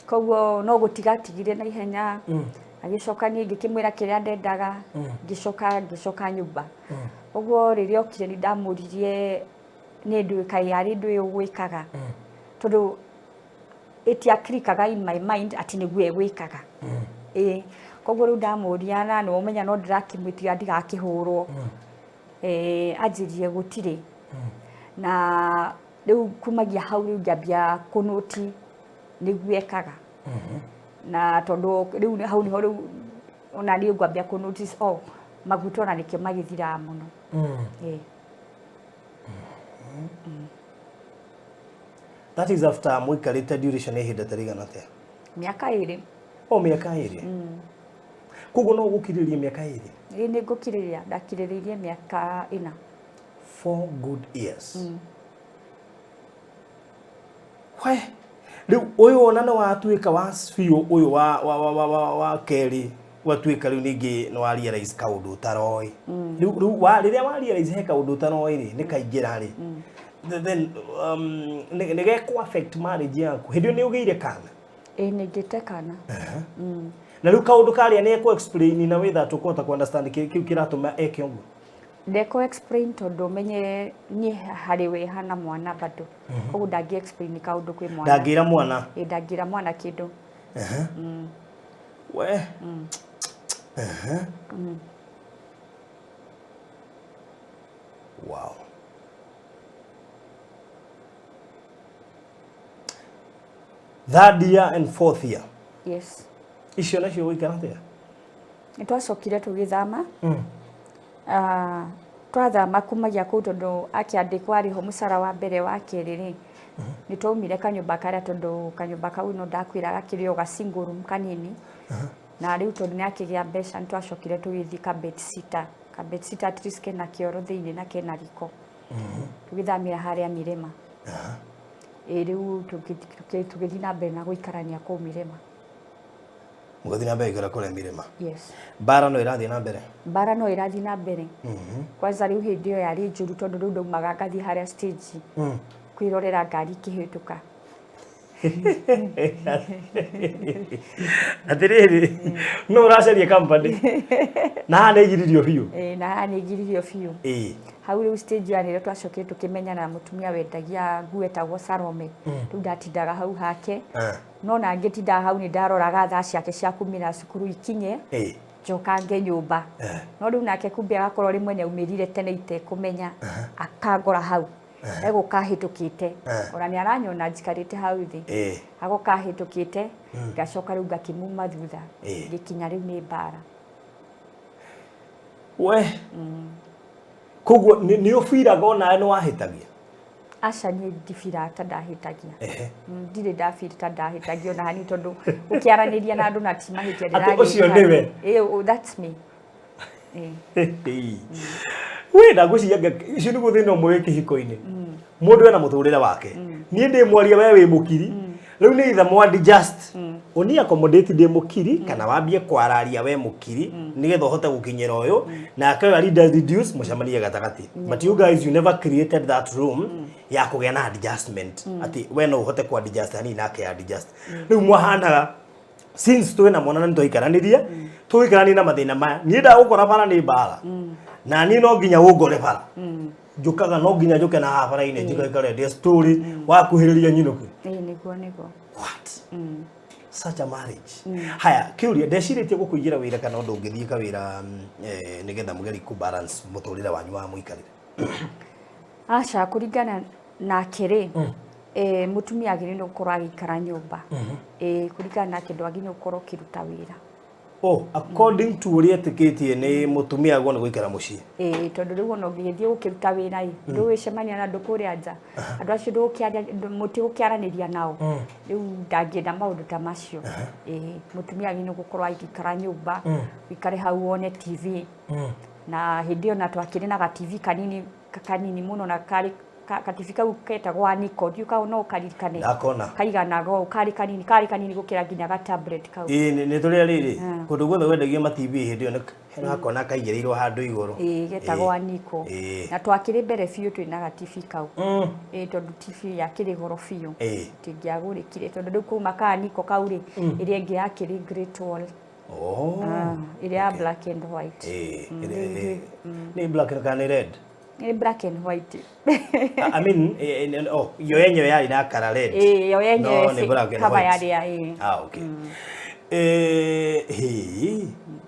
Koguo no gũtiga atigire na ihenya, agĩcoka niĩ ngĩkĩmwĩra kĩrĩa ndendaga, ngĩcoka nyũmba. Ũguo rĩrĩa okire nĩ ndamũririe nĩ ndũĩ kaĩ arĩ ndũĩ ũgwĩkaga, tondũ ĩtiakirikaga in my mind atĩ nĩguo egwĩkaga. Ĩĩ, koguo rĩu ndamũria, na nĩ ũmenya no ndĩrakĩmwĩtiga ndigakĩhũrwo, anjĩrire gũtirĩ na Rĩu kumagia hau rĩu ngĩambia kũnũti nĩguo ekaga, na tondũ rĩu hau nĩho rĩu ona niĩ ngwambia kũ notice, oh, maguta ona nĩkĩo magĩthiraga mũno. Ĩĩ. That is after mũikarĩte duration ya ihinda ta rĩigana atĩa? Mĩaka 2. O mĩaka 2? Koguo no ũgũkirĩrĩria mĩaka 2? Ĩĩ, nĩ ngũkirĩrĩria, ndakirĩrĩirie mĩaka 4. 4 good years. We rĩu ũyũ ona nĩ watuĩka wa biũ, ũyũ wa kerĩ watuĩka rĩu ningĩ nĩ wa realize kaũndũ ũtaroĩ. Rĩu wa rĩrĩa wa realize he kaũndũ ũtaroĩ rĩ, nĩ kaingĩra rĩ, then nĩ gekũ affect marriage yaku. Hĩndĩ ĩyo nĩ ũgĩire kana? Ĩĩ, nĩ ngĩte kana. Na rĩu kaũndũ karĩa nĩ ekũ explain na wĩtha tũkũhota kũ understand kĩu kĩratũma eke ũguo? Ndekũ explain, tondũ menye niĩ harĩ we hana mwana bado, koguo ndangĩ explain kaũndũ kwĩ mwana. Ndangĩra mwana? Ĩĩ, ndangĩra mwana kĩndũ. We. Wow. Third year and fourth year. Yes. Icio nacio gũikara atĩa? Nĩ twacokire tũgĩthama. Ah, twathama kumagia kũu, tondũ akĩandĩkwo arĩho mũcara wa mbere wa kerĩ rĩ, nĩ twaumire kanyũmba karĩa, tondũ kanyũmba kau no ndakwĩra gakĩrĩ o ga single room kanini. Na rĩu tondũ nĩ akĩgĩa mbeca, nĩ twacokire tũgĩthiĩ ka bed sitter. Ka bed sitter at least kena kĩoro thĩinĩ na kena riko. Tũgĩthamĩra harĩa Mirema. Ĩ, rĩu tũgĩthiĩ na mbere na gũikarania kũu Mirema. Mũgathiĩ na mbere gũikara kũrĩa Mirema? Yes. Mbara no ĩrathiĩ na mbere? Mbara no ĩrathiĩ na mbere. Kwanza rĩu hĩndĩ ĩyo yarĩ njũru, tondũ rĩu ndaumaga ngathiĩ harĩa stage kwĩrorera ngari ikĩhĩtũka. Atĩrĩrĩ, no ũracaria company na haha nĩ igiririo biũ? Ĩĩ, na haha nĩ ngiririo biũ. Hau rĩu stage ya nĩrĩo twacokire tũkĩmenyana na mũtumia wendagia nguo etagwo Salome. Rĩu ndatindaga hau hake. No na ngĩtindaga hau, nĩ ndaroraga thaa ciake cia kumĩra cukuru ikinye, njokange nyũmba. No rĩu nake kumbe agakorwo rĩmwe nĩ aumĩrire tene itekũmenya, akangora hau egũka ahĩtũkĩte. Ona nĩ aranyona njikarĩte hau thĩ. Agoka ahĩtũkĩte, ngacoka rĩu ngakĩmuma thutha. Ngĩkinya rĩu nĩ mbara. We, koguo nĩ ũbiraga onawe nĩ wahĩtagia? Aca, niĩ ndibiraga ta ndahĩtagia. Ndirĩ ndabira ta ndahĩtagia ona hanini, tondũ ũkĩaranĩria na andũ na ti mahĩtia. Atĩ ũcio nĩwe? Ĩĩ, oh, that's me. Ĩĩ. We, ndagwĩciria icio nĩguo thĩna ũmwe wĩ kĩhiko-inĩ. Mũndũ ena mũtũrĩre wake, niĩ ndĩ mwaria, we wĩ mũkiri. Rĩu nĩ either mwa adjust, ũni accommodate ndĩ mũkiri, kana wambie kwararia we mũkiri nĩgetha ũhote gũkinyĩra ũyũ, nake ũyũ ari reduce, mũcemanie gatagatĩ. But you guys, you never created that room ya kũgĩa na adjustment, atĩ we no ũhote ku adjust hanini nake adjust. Rĩu mwahanaga since twĩ na mwana na nĩtwaikaranirie, tũgĩikarania na mathĩna maya, niĩ ndagũkora bara nĩ mbara, na niĩ no nginya ũngore bara. Njũkaga no nginya njũke na haha bara-inĩ, njikaikare ndĩ story wakuhĩrĩria nyinũke. Ĩĩ, nĩguo. What such a marriage! Haya, kĩũria, ndecirĩtie gũkũigĩra wĩra kana ũndũ ũngĩthiĩ kawĩra, nĩgetha mũgerie kũ balance mũtũrĩre wanyu wa mũikarĩre? Aca, kũringana nake rĩ, mũtumia agĩrĩirwo gũkorwo agĩikara nyũmba. Kũringana nake ndwagĩrĩirwo gũkorwo ũkĩruta wĩra. Oh, according to ũrĩa etĩkĩtie, nĩ mũtumia agwo nĩ gũikara mũciĩ. Ĩĩ, tondũ rĩu ona ũngĩgĩthiĩ gũkĩruta wĩra ĩ, ndũgũgĩcemania na andũ kũrĩa nja, andũ acio ndũgũkĩaria, mũtigũkĩaranĩria nao. Rĩu ndangĩenda maũndũ ta macio. Ĩĩ, mũtumia agĩrĩirwo gũkorwo agĩikara nyũmba, ũikare hau wone TV. Na hĩndĩ ĩyo na twakĩrĩ na ga TV kanini, kanini mũno, na karĩ ka TV kau ketagwo Aniko, ndiũĩ kana no ũkaririkane. Ndakona. Kaiganaga ũũ, karĩ kanini gũkĩra nginya ga tablet kau. Ĩĩ, nĩ tũrĩa rĩrĩ kũndũ guothe wendagio ma TV hĩndĩ ĩyo nĩ hakona kaigĩrĩirwo handũ igũrũ. Ĩĩ, getagwo Aniko. Na twakĩrĩ mbere biũ twĩna ga TV kau. Ĩĩ, tondũ TV yakĩrĩ goro biũ. Ĩtingĩagũrĩkire, tondũ rĩu kuma ka Aniko kau rĩ, ĩrĩa ĩngĩ yakĩrĩ Great Wall. Oh. Ah, ĩrĩa ya black and white. Ĩĩ, nĩ black kana nĩ red? Nĩ black and white. I mean, oh, yo yenyewe yarĩ na color red. Ĩĩ, yo yenyewe. No, nĩ black and cover white. yarĩ ya ĩĩ. Ah, okay. Hĩ,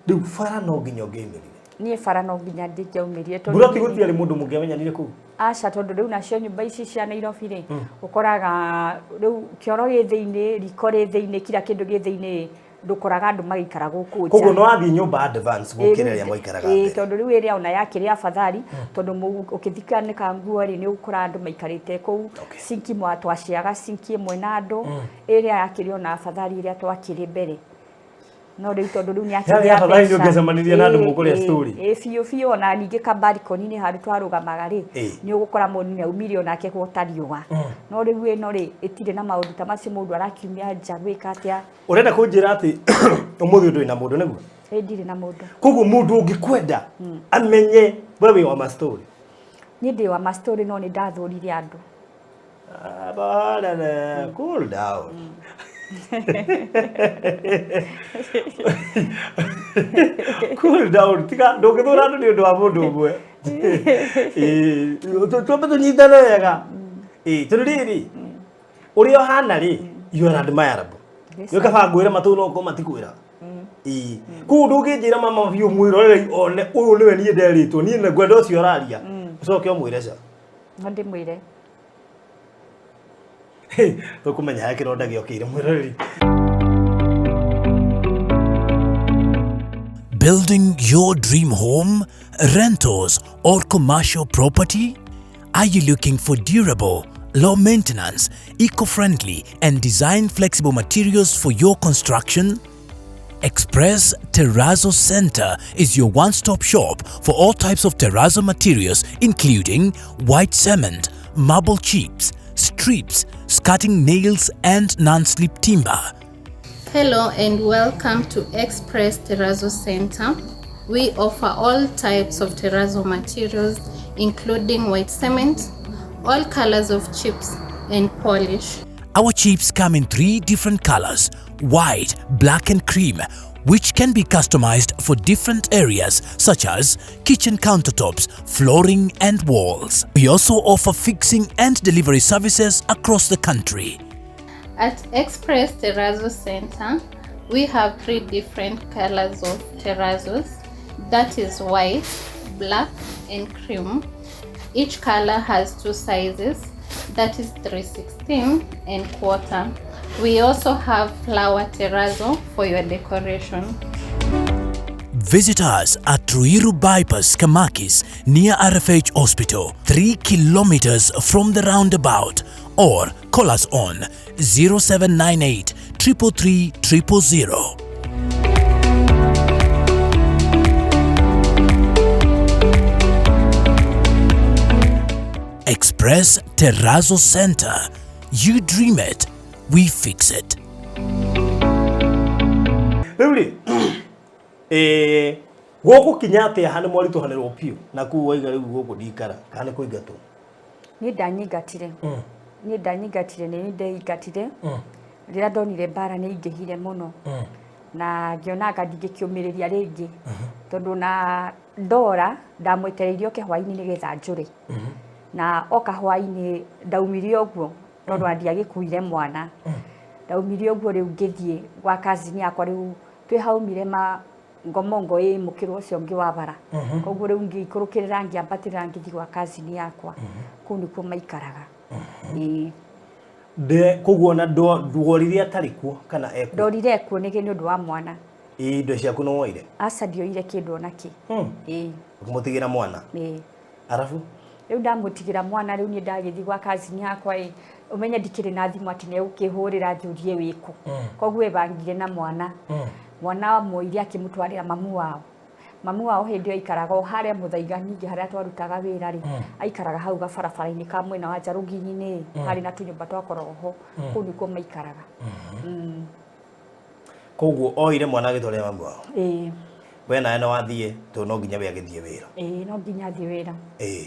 rĩu bara no nginya ũngĩaumĩrire? Niĩ bara no nginya ndingĩaumĩrire, tondũ Mburoti gũtiarĩ mũndũ mũngĩamenyanire kũu? Aca, tondũ rĩu nacio nyũmba ici cia Nairobi rĩ, ũkoraga rĩu kĩoro gĩ thĩinĩ, riko rĩ thĩinĩ, kila kĩndũ gĩ thĩinĩ, ndũkoraga andũ magĩikara gũkũ nja. Koguo nĩ wathiĩ nyũmba advance gũkĩra ĩrĩa mwaikaraga mbere. Tondũ rĩu ĩrĩa ona yakĩrĩ afadhali, tondũ ũkĩthikanĩka nguo rĩ, nĩ ũgũkora andũ maikarĩte kũu. Sinki mwa twaciaga sinki ĩmwe na andũ, ĩrĩa yakĩrĩ ona afadhali ĩrĩa twakĩrĩ mbere. No rĩu tondũ rĩu nĩ Yarĩ akĩgĩa afadhali nĩ mbeca. ũngĩacemanirie na andũ mũkũrĩa story. Ĩĩ biũ biũ, ona ningĩ kabarikoni-inĩ handũ twarũgamaga rĩ, nĩ ũgũkora mũndũ nĩ aumire onake gwota riũa. No rĩu ĩno rĩ, ĩtirĩ na maũndũ ta macio, mũndũ arakiumia nja gwĩka atĩa. Ũrenda kũnjĩra atĩ ũmũthĩ ndũrĩ na mũndũ, nĩguo? Ĩ, ndirĩ na mũndũ. Koguo mũndũ ũngĩkwenda amenye we wĩ wa ma story. Niĩ ndĩ wa ma story, no nĩ ndathũrire andũ. Ah, bwana, cool down. Cool down. Tiga ndũngĩthũra andũ nĩ ũndũ wa mũndũ ũmwe. Ĩĩ, twambe tũnyitane wega. Ĩĩ, tondũ rĩrĩ, ũrĩa ũhana rĩ, you are admirable. Nĩ kaba ngwĩre matũ no ũkorwo matikwĩra. Ĩĩ. Koguo ndũngĩnjĩra mama biũ mwĩroreri one ũyũ nĩwe niĩ nderĩtwo, niĩ nĩ ngwenda ũcio ũraria. Ũcoke ũmwĩre ca. No ndĩmwĩre. Tũkũmenya harĩa kĩronda gĩokĩire mwĩroreri. Building your dream home, rentals, or commercial property? Are you looking for durable, low maintenance, eco-friendly, and design flexible materials for your construction? Express Terrazzo Center is your one-stop shop for all types of terrazzo materials, including white cement, marble chips, strips, skirting nails, and non-slip timber. Hello and welcome to Express Terrazzo Center. We offer all types of terrazzo materials, including white cement, all colors of chips and polish. Our chips come in 3 different colors, white, black and cream, which can be customized for different areas such as kitchen countertops, flooring and walls. We also offer fixing and delivery services across the country. At Express Terrazzo Center, we have 3 different colors of terrazzos, that is white, black and cream. Each color has 2 sizes, that is 3/16 and quarter. We also have flower terrazzo for your decoration. Visit us at Ruiru Bypass, Kamakis, near RFH Hospital, 3 kilometers from the roundabout, or call us on 0798 333 000. Express Terrazzo Center. You dream it, we fix it. Rĩu rĩ, gũgũkinya atĩa ha nĩ mwaritũhanĩrwo biũ na kũu waiga rĩu gũkũ ndikara kana nĩ kũingatwo? Niĩ ndanyingatire. Niĩ ndanyingatire, nĩ ndeingatire. Rĩrĩa ndonire mbara nĩ ingĩhire mũno. Na ngĩona anga ndingĩkĩũmĩrĩria rĩngĩ. Tondũ na ndora ndamwetereire oke hwaĩ-inĩ nĩgetha njũre. Na oka hwaĩ-inĩ ndaumire ũguo tondũ ndiagĩkuire mwana. Ndaumire ũguo rĩu ngĩthiĩ gwa cousin yakwa rĩu twĩ haumire ma ngomongo ĩ mũkĩra ũcio ũngĩ wa bara. Koguo rĩu ngĩikũrũkĩrĩra ngĩambatĩrĩra ngĩthiĩ gwa cousin yakwa. Kũu nĩkuo maikaraga. Ĩĩ. Koguo ona nduorire atarĩ kuo kana ekuo? Ndorire ekuo nĩ ũndũ wa mwana. Ĩĩ, indo ciaku nĩ woire? Aca, ndioire kĩndũ ona kĩ. Ĩĩ. Ũkĩmũtigĩra mwana? Ĩĩ. Arabu? Rĩu ndamũtigĩra mwana, rĩu niĩ ndagĩthiĩ gwa cousin yakwa ĩ, ũmenye ndikĩrĩ na thimũ atĩ nĩegũkĩhũrĩra njũrie wĩkũ. Koguo ebangire na mwana. Mwana amuoire akĩmũtwarĩra mamu wao. Mamu wao hĩndĩ ĩyo aikaraga o harĩa Mũthaiga, ningĩ harĩa twarutaga wĩra rĩ, aikaraga hau gabarabara-inĩ ka mwena wa nja rũgiri-inĩ, harĩ na tũnyũmba twakoragwo ho. Kũu nĩkuo maikaraga. Koguo oire mwana agĩtwarĩra mamu wao? Ĩĩ. We nawe no wathiĩ tondũ no nginya we agĩthiĩ wĩra? Ĩĩ, no nginya athiĩ wĩra. Ĩĩ.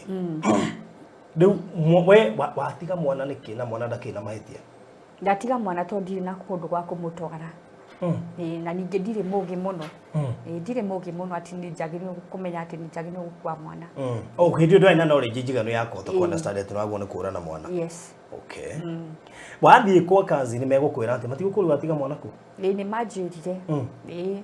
Rĩu we watiga mwana nĩkĩ na mwana ndakĩrĩ na mahĩtia? Ndatiga mwana tondũ ndirĩ na kũndũ gwa kũmũtwara. Ĩĩ, na ningĩ ndirĩ mũgĩ mũno. Ĩĩ, ndirĩ mũgĩ mũno atĩ nĩ njagĩrĩirwo kũmenya atĩ nĩ njagĩrĩirwo gũkua mwana. Oh, hĩndĩ ĩyo ndwarĩ na knowledge njiganu ya kũhota kũ understand atĩ nĩwagĩrĩirwo nĩ kũra na mwana. Yes. Okay. Wathiĩ kwa cousin megũkwĩra atĩ matigũkũria watiga mwana kũ? Ĩĩ, nĩ manjĩrire. Ĩĩ.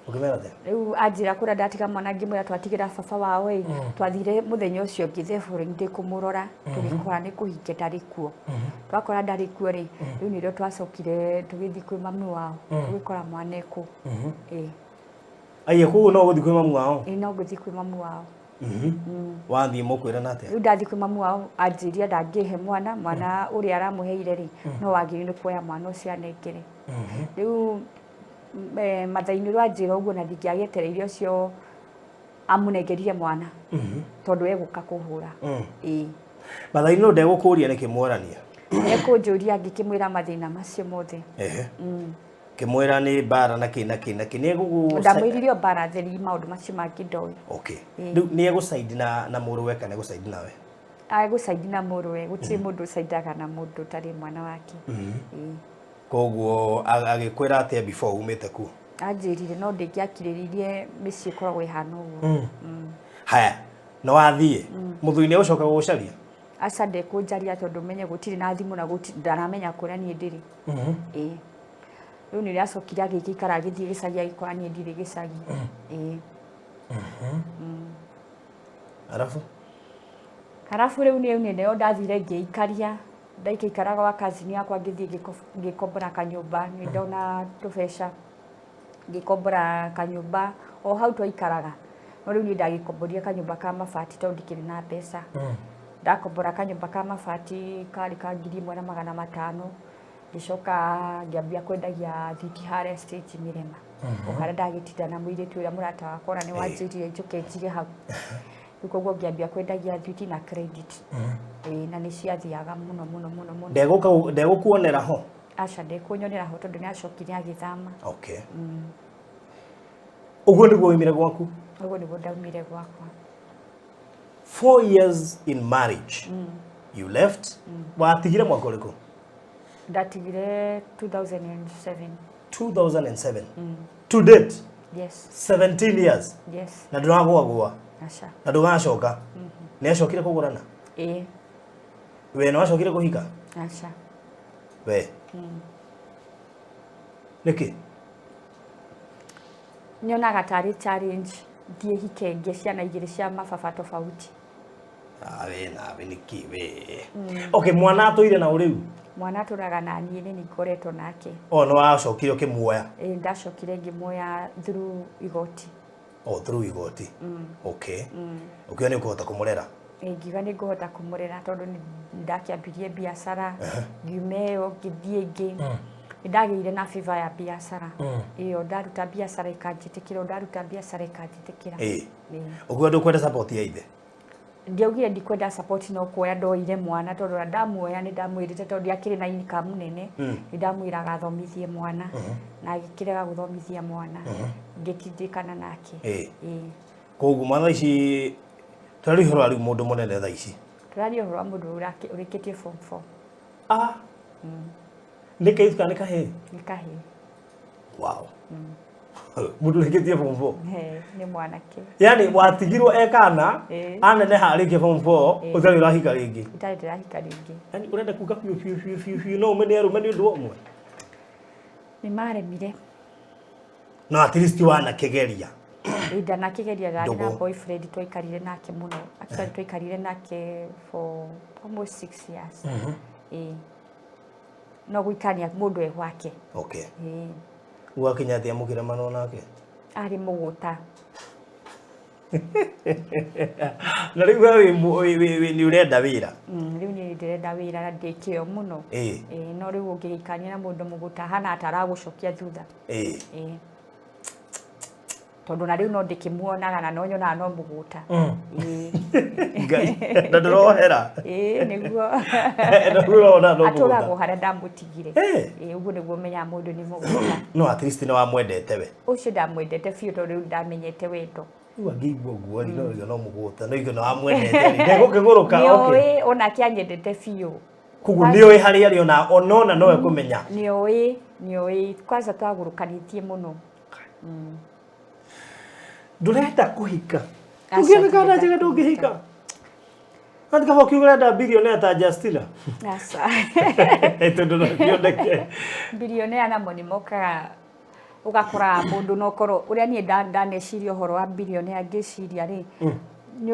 Ũkĩmera atĩa? Rĩu anjĩra kũrĩa ndatiga mwana, ngĩmwĩra twatigĩra baba wao ĩ. Twathire mũthenya ũcio ũngĩ, the following day, kũmũrora, tũgĩkora nĩ kũhinge ndarĩ kuo. Twakora ndarĩ kuo rĩ, rĩu nĩrĩo twacokire tũgĩthiĩ kwĩ mami wao, tũgĩkora mwana ekũ ĩ. Aiya, koguo no ũgũthiĩ kwĩ mamu wao? Ĩ, no ngũthiĩ kwĩ mamu wao. Wathiĩ mũkwĩrana atĩa? Rĩu ndathiĩ kwĩ mamu wao, anjĩria ndangĩhe mwana, mwana ũrĩa aramũheire rĩ, no wagĩrĩirwo nĩ kuoya mwana ũcio anengere. Rĩu mathaa-inĩ rĩu anjĩra ũguo, na ndingĩagĩetereire ũcio amũnengerire mwana, tondũ egũka kũhũra ĩĩ. Mathaa-inĩ no ndegũkũria nĩkĩ mwarania? Ekũnjũria, ngĩkĩmwĩra mathĩna macio mothe. Ehe, kĩmwĩra nĩ mbara na kĩ na kĩ na kĩ, nĩ egũgũ Ndamwĩrire o mbara theri, maũndũ macio mangĩ ndoĩ. Okay, rĩu nĩ egũcaidi na mũrũwe kana egũcaidi nawe? Agũcaidi na mũrũwe, gũtirĩ mũndũ ũcaindaga na mũndũ ũtarĩ mwana wake. Ĩĩ. Koguo agĩkwĩra atĩa before umĩte kuo? Anjĩrire no ndĩngĩakirĩrĩirie, mĩciĩ ĩkoragwo ĩhana ũguo. Haya, na wathiĩ, mũthuri nĩ egũcoka gũgũcaria? Aca, ndekũnjaria, tondũ menye gũtirĩ na thimũ na gũtirĩ ndaramenya kũrĩa niĩ ndĩrĩ. Ĩĩ, rĩu nĩ acokire agĩgĩikara, agĩthiĩ gĩcagi, agĩkora niĩ ndirĩ gĩcagi. Ĩĩ. Arabu? Harabu rĩu nĩ nĩyo ndathire ngĩikaria, ndaikaikara gwa cousin yakwa, ngĩthiĩ ngĩkombora kanyũmba, nĩ ndona tũbeca, ngĩkombora kanyũmba o hau twaikaraga, no rĩu niĩ ndagĩkomborire kanyũmba ka mabati tondũ ndikĩrĩ na mbeca. Ndakombora kanyũmba ka mabati karĩ ka 1500. Ngĩcoka ngĩambia kwendagia thiti harĩa stage Mĩrema, o harĩa ndagĩtinda na mũirĩtu ũrĩa mũrata wakwa, ona nĩ wanjĩrire njũke njige hau. Rĩu koguo ngĩambia kwendagia thwiti na credit. Ĩĩ, na nĩ ciathiaga mũno mũno mũno mũno. Ndegũka, ndegũkuonera ho? Aca, ndekunyonera ho, tondũ nĩ acokire agĩthama. Okay, ũguo nĩguo waumire gwaku? Ũguo nĩguo ndaumire gwakwa. 4 years in marriage, you left. Watigire mwaka ũrĩkũ? Ndatigire 2007. 2007 to date? Yes. 17 years? Yes. Na ndũragwagwa? Aca. Na ndũgacoka? Nĩ acokire kũgũrana? Ĩĩ. We nĩ wacokire kũhika? Aca. We nĩkĩ? Nyonaga tarĩ challenge thiĩ hike ngĩe ciana igĩrĩ cia mababa tofauti. Nawe nawe nĩkĩ we? Okay, mwana atũire na ũrĩu? Mwana atũraga na niĩ, nĩ ngoretwo nake. O nĩ wacokire ũkĩmuoya? Ĩĩ, ndacokire ngĩmuoya through igoti. O through igoti, okay. Ũkiona nĩ ũkũhota kũmũrera? Ĩĩ, ngiuga nĩ ngũhota kũmũrera, tondũ nĩ ndakĩambirie biacara, ngiuma ĩyo ngĩthiĩ ĩngĩ. Nĩ ndagĩire na favor ya biacara ĩyo, ndaruta biacara ĩkanjĩtĩkĩra, ndaruta biacara ĩkanjĩtĩkĩra. Ĩĩ. Ũkiuga ndũkwenda support ya ithe? Ndiaugire ndikwenda support, no kuoya ndoire mwana, tondũ ona ndamuoya nĩ ndamwĩrĩte, tondũ ndiakĩrĩ na income nene, nĩ ndamwĩraga athomithie mwana, na agĩkĩrega gũthomithia mwana, ngĩtindĩkana nake. Ĩĩ. Koguo mwana thaa ici, tũraria ũhoro wa rĩu mũndũ mũnene thaa ici? Tũraria ũhoro wa mũndũ ũrĩkĩtie form 4. Ah, nĩ kairĩtu kana nĩ kahĩĩ? Nĩ kahĩĩ. Wow, mũndũ ũrĩkĩtie form 4? He, nĩ mwanake. Yani watigirwo e kana? Ĩĩ. Aneneha, arĩkia form 4? Ĩĩ. Ũtarĩ ũrahika rĩngĩ? Itarĩ ndĩrahika rĩngĩ. Yani ũrenda kuga biũ biũ biũ biũ biũ no ũmene arũme nĩ ũndũ wa ũmwe? Nĩ maremire. No at least wanakĩgeria. Ĩĩ, ndanakĩgeria, ndarĩ na Ndũgũ. boyfriend twaikarire nake mũno. Actually twaikarire nake for almost 6 years. Ĩĩ, no gũikania mũndũ e gwake. Ĩĩ. Gwakinya atĩa mũkĩremanwo nake? Arĩ mũgũta. Na rĩu we nĩ ũrenda wĩra? Rĩu niĩ ndĩrenda wĩra na ndĩ kĩo mũno. Ĩĩ, no rĩu ũngĩgĩikania na mũndũ mũgũta, hana ta aragũcokia thutha. Ĩĩ, tondũ na rĩu no ndĩkĩmuonaga na no nyonaga no mũgũta. Ĩĩ. Ngai, na ndũrohera? Ĩĩ, nĩguo. Na ũrona no mũgũta. Atũragwo harĩa ndamũtigire. Ĩĩ, ũguo nĩguo menyaga mũndũ nĩ mũgũta. No at least nĩ wamwendete we? Ũcio ndamwendete biũ, tondũ rĩu ndamenyete wendo. Rĩu angĩigua ũguo rĩ, no iga no mũgũta, no iga no wamwendete rĩ, ndegũkĩgũrũka. Okay. Nĩoĩ, onake anyendete biũ. Koguo nĩoĩ harĩa arĩ, ona onona nowe kũmenya. Nĩoĩ, nĩoĩ, kwanza twagũrũkanĩtie mũno. Ndũrenda kũhika? Aca, Ũngĩoneka na ndirenda njega, ndũngĩhika? Ati kaba ũkiuga ũrenda billionaire ta Justina. Aca. Tondũ no kĩoneke. Billionaire namo nĩ mokaga Ũgakora mũndũ no korwo ũrĩa niĩ ndaneciria ũhoro wa billionaire, ngĩciria rĩ, nĩ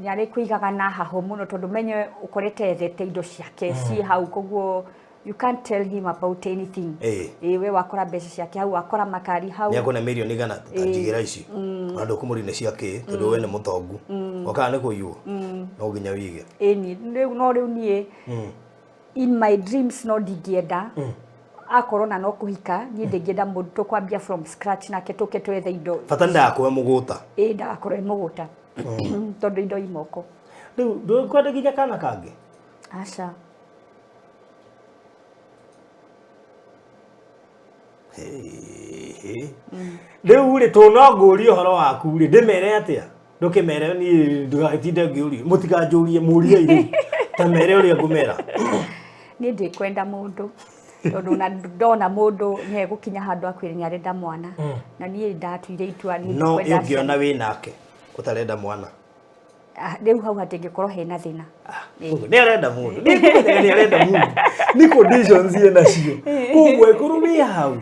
arĩkũigaga na hahũ mũno, tondũ menye ũkorete ethete indo ciake ciĩ hau, koguo you can't tell him about anything. Ĩĩ, we wakora mbeca ciake hau, wakora makari hau. Nĩ akũne mirioni 100, ta njigĩra ici, ona ndũkũmũri nĩ cia kĩ, tondũ we nĩ mũtongu, okaga nĩ kũiywo, no nginya wige. Ĩni rĩu, no rĩu niĩ in my dreams no ndingĩenda akorwo na no kũhika, niĩ ndingĩenda mũndũ tũkwambia from scratch nake, tũke twethe indo. Bata nĩ ndagakuwe mũgũta. Ĩĩ, ndagakorwo ĩ mũgũta, tondũ indo i moko. Rĩu ndũkwenda nginya kana kangĩ? Aca. Rĩu rĩ, tũ no ngũrie ũhoro waku rĩ, ndĩmere atĩa? Ndũkĩmere niĩ, ndũgagĩtinde ngĩũrio, mũtikanjũrie, mũriei rĩu, ta mere ũrĩa ngũmera. Niĩ ndikwenda mũndũ, tondũ na ndona mũndũ nĩ egũkinya handũ akwĩre nĩ arenda mwana, na niĩ ndatuire itua niĩ No ndikwenda. Ũngĩona wĩ nake ũtarenda mwana? Ah, rĩu hau hatingĩkorwo hena thĩna. Ũguo, nĩ arenda mũndũ, nĩ ngũmenya nĩ arenda mũndũ, nĩ conditions ĩ nacio, koguo ĩkorwo wĩ hau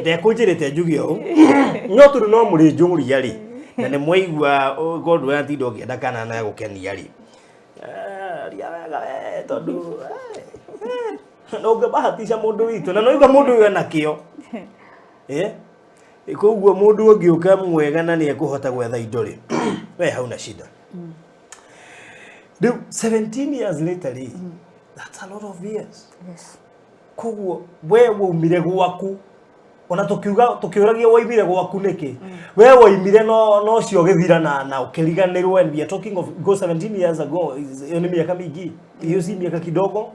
ndekũnjĩrĩte njuge ũũ, no tondũ no mũrĩ njũria rĩ, na nĩ mwaigua korwo ndũratinda ũkĩenda kana na gũkenia rĩ, ria wega we, tondũ no ũngĩbahatisha mũndũ witũ na no igua mũndũ ũyũ ena kĩo. Koguo mũndũ ũngĩũka mwega na nĩ ekũhota gwetha indo rĩ, we hauna shida. Rĩu 17 years later rĩ, that's a lot of years. Yes. Koguo we waumire gwaku, ona tukiuga tukiũragia waumire gwaku nĩkĩ, we waumire no cio ũgĩthira na ũkĩriganĩrwo, and we are talking of go 17 years ago, ĩyo nĩ mĩaka mĩingĩ, iyo si mĩaka kidogo.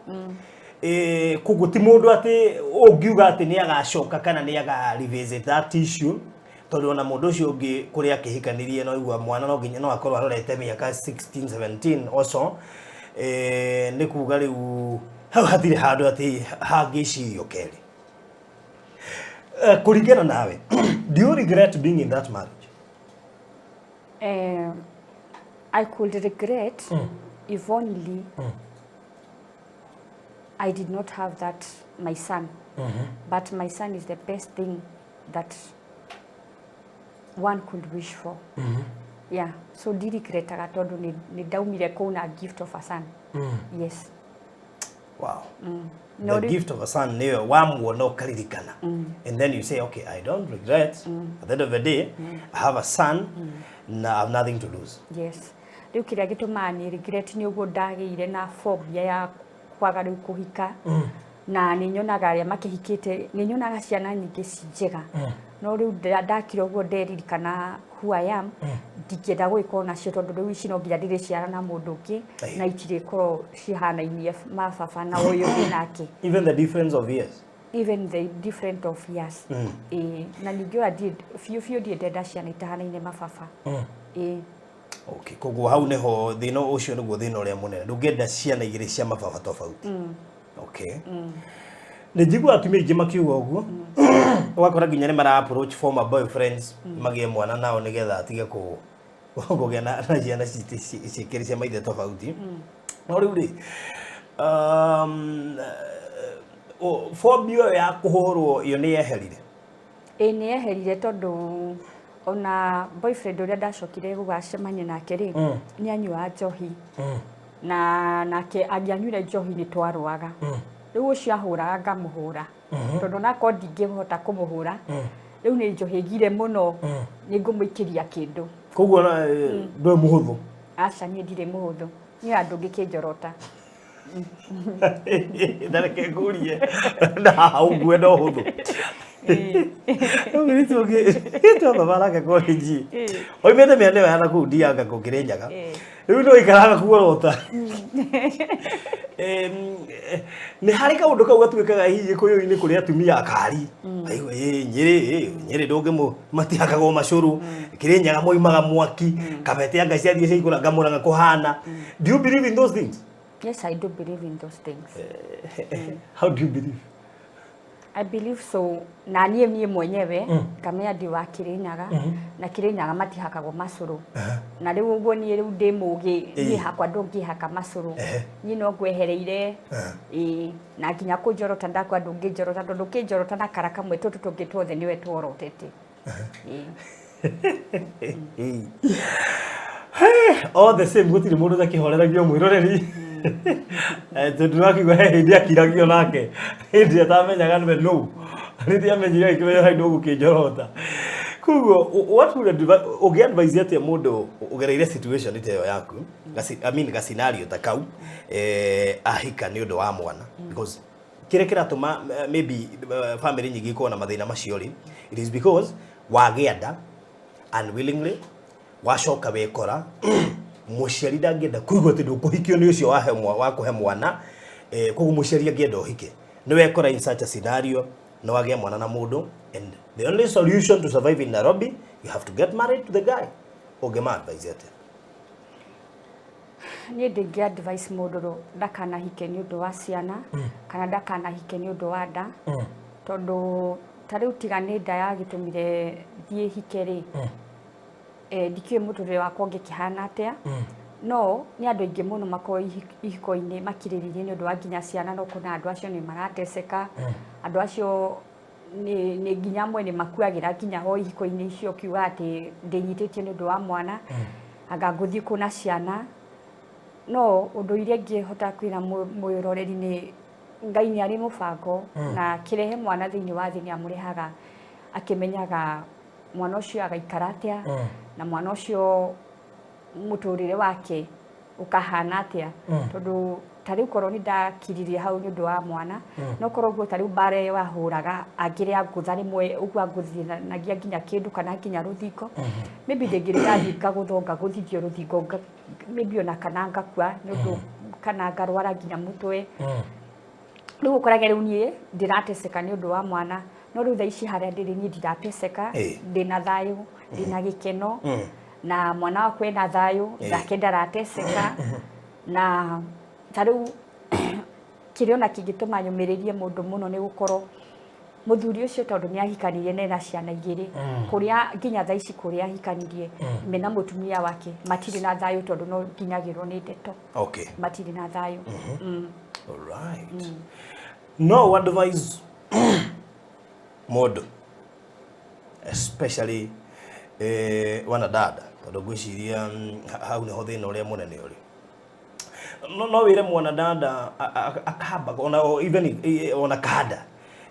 Koguo ti mũndũ atĩ ũngiuga atĩ nĩ agacoka kana nĩ aga revisit that issue, tondũ ona mũndũ ũcio ũngĩ kũrĩa akĩhikanirie no igua mwana no nginya no akorwo arorete mĩaka 16 17 or so. Nĩ kuga rĩu hau hatirĩ handũ atĩ hangĩcirio kerĩ. Kũringana nawe, do you regret being in that marriage? I could regret if only I did not have that my son. But my son is the best thing that one could wish for. Yeah, so ndiregretaga tondũ nĩ ndaumire kũu na gift of a son. Yes. Wow. No, the gift of a son nĩyo wamuona ũkaririkana, and then you say, "Okay, I don't regret. At the end of the day, I have a son na I have nothing to lose." Yes. Rĩu kĩrĩa gĩtũmaga nĩ regret nĩ ũguo ndagĩire na phobia ya kwaga rĩu kũhika, na nĩ nyonaga arĩa makĩhikĩte, nĩ nyonaga ciana nyingĩ ci njega, no rĩu ndakira ũguo nderirikana who I am, ndingĩenda gũgĩkorwo nacio, tondũ rĩu ici no nginya ndĩrĩciara na mũndũ ũngĩ na itirĩkorwo cihanainie mababa na ũyũ ndĩ nake. Even the difference of years? Even the different of years. Ĩĩ, na ningĩ oya biũ biũ ndirĩ ndenda ciana itahanaine mababa. Ĩĩ. Okay, koguo hau niho thĩna ũcio, nĩguo thĩna ũrĩa mũnene, ndũngĩenda ciana igĩrĩ cia mababa tofauti. Okay, nĩ njiguaga atumia aingĩ makiuga ũguo, ũgakora nginya nĩ mara approach former boyfriends magĩe mwana nao nĩgetha atige kũgĩa na ciana cikĩrĩ cia maithe tofauti. No rĩu rĩ, phobia ĩyo ya kũhũrwo ĩyo nĩ yeherire? Ĩĩ, nĩ yeherire, tondũ ona boyfriend ũrĩa ndacokire gũgacemania nake rĩ, nĩ anyuaga njohi, na nake angĩanyuire njohi nĩ twarũaga. Rĩu ũcio ahũraga ngamũhũra, tondũ onakorwo ndingĩhota kũmũhũra, rĩu nĩ njohĩgire mũno, nĩ ngũmũikĩria kĩndũ. Koguo ona ndũĩ mũhũthũ? Aca, niĩ ndirĩ mũhũthũ, niĩ andũ ngĩkĩnjorota. Ndareke ngũrie na haha ũguo no hũthũ twathomarake college, oimĩte mĩena ĩyo ya nakũu ndianga kũ Kĩrĩnyaga. Rĩu no ikaraga kuorota. Nĩ harĩ kaũndũ kau gatuĩkaga hihi Gĩkũyũ-inĩ kũrĩ atumia akari aigua ĩ Nyĩrĩ, ĩ Nyĩrĩ ndũngĩmũ matihakagwo macũrũ, Kĩrĩnyaga moimaga mwaki kabete anga ciathiĩ ciaikũranga mũrang'a kũhana. Do you believe in those things? Yes, I do believe in those things. How do you believe? I believe so. Na niĩ mwenyewe ngamenya ndĩ wa Kĩrĩnyaga, na Kĩrĩnyaga matihakagwo macũrũ. Na rĩu ũguo niĩ rĩu ndĩ mũgĩ, niĩ hakwa ndũngĩhaka macũrũ. Niĩ no ngwehereire, ĩĩ, na nginya kũnjorota ndakwa ndũngĩnjorota, tondũ ũkĩnjorota na kara kamwe tũtũ tũngĩ tuothe nĩwe tworotete. Ĩĩ. All the same, gũtirĩ mũndũ ũtakĩhoreragio, mwĩroreri. Tondũ nĩwakĩigua he hĩndĩ akiragio nake, hĩndĩ atamenyaga nĩwe nũ, rĩrĩa amenyire agĩkĩmenya hai ndũgũkĩnjorota. Koguo what would ũngĩ advise atĩa mũndũ ũgereire situation ta ĩyo yaku, I mean, ga scenario ta kau, ahika nĩ ũndũ wa mwana? Because kĩrĩa kĩratũma maybe family nyingĩ ikorwo na mathĩna macio rĩ, it is because wagĩa nda unwillingly, wacoka wekora mũciari ndangĩenda kũigua atĩ ndũkũhikio nĩ ũcio wahe wa kũhe mwana. Koguo mũciari angĩenda ũhike, nĩ wekora in such a scenario, nĩ wagĩa mwana na mũndũ, and the only solution to survive in Nairobi, you have to get married to the guy. Ũngĩma advise atĩa? Niĩ ndingĩ advice mũndũ ndakanahike nĩ ũndũ wa ciana kana ndakanahike nĩ ũndũ wa nda, tondũ ta rĩu tiga nĩ nda yagĩtũmire thiĩ hike rĩ, ndikĩũĩ mũtũrĩre wakwa ũngĩkĩhana atĩa. No nĩ andũ aingĩ mũno makoragwo ihiko-inĩ makirĩrĩirie nĩ ũndũ wa nginya ciana, no kũna andũ acio nĩ marateceka. Andũ acio nĩ nginya amwe nĩ makuagĩra nginya o ihiko-inĩ icio, ũkiuga atĩ ndĩnyitĩtie nĩ ũndũ wa mwana, anga ngũthiĩ kũ na ciana? No ũndũ iria ingĩhota kwĩra mwĩroreri nĩ Ngai nĩ arĩ mũbango, na kĩrehe mwana thĩinĩ wa thĩ nĩ amũrehaga akĩmenyaga mwana ũcio agaikara atĩa na mwana ũcio mũtũrĩre wake ũkahana atĩa. Tondũ ta rĩu korwo nĩ ndakiririe hau nĩ ũndũ wa mwana, no korwo ũguo ta rĩu mbara ĩyo ahũraga angĩrĩ angũtha rĩmwe ũguo angũthithanagia nginya kĩndũ kana nginya rũthingo, maybe ndĩngĩrĩ ndathiĩ ngagũthwo, ngagũthithio rũthingo, maybe ona kana ngakua nĩ ũndũ kana ngarwara nginya mũtwe. Rĩu ũkorage rĩu niĩ ndĩrateceka nĩ ũndũ wa mwana, no rĩu thaa ici harĩa ndĩrĩ niĩ ndirateceka. Ndĩna thayũ, ndĩna gĩkeno, na mwana wakwa ena thayũ nake ndarateceka. Na ta rĩu kĩrĩa ona kĩngĩtũma nyũmĩrĩrie mũndũ mũno nĩ gũkorwo mũthuri ũcio, tondũ nĩ ahikanirie na ena ciana igĩrĩ, kũrĩa nginya thaa ici kũrĩa ahikanirie mena mũtumia wake matirĩ na thayũ, tondũ no nginyagĩrwo nĩ ndeto. Matirĩ na thayũ. Alright. No advise mũndũ, especially wanadada, tondũ ngwĩciria hau nĩho thĩna ũrĩa mũnene ũrĩ. No wĩre mwanadada akamba ona even ona kanda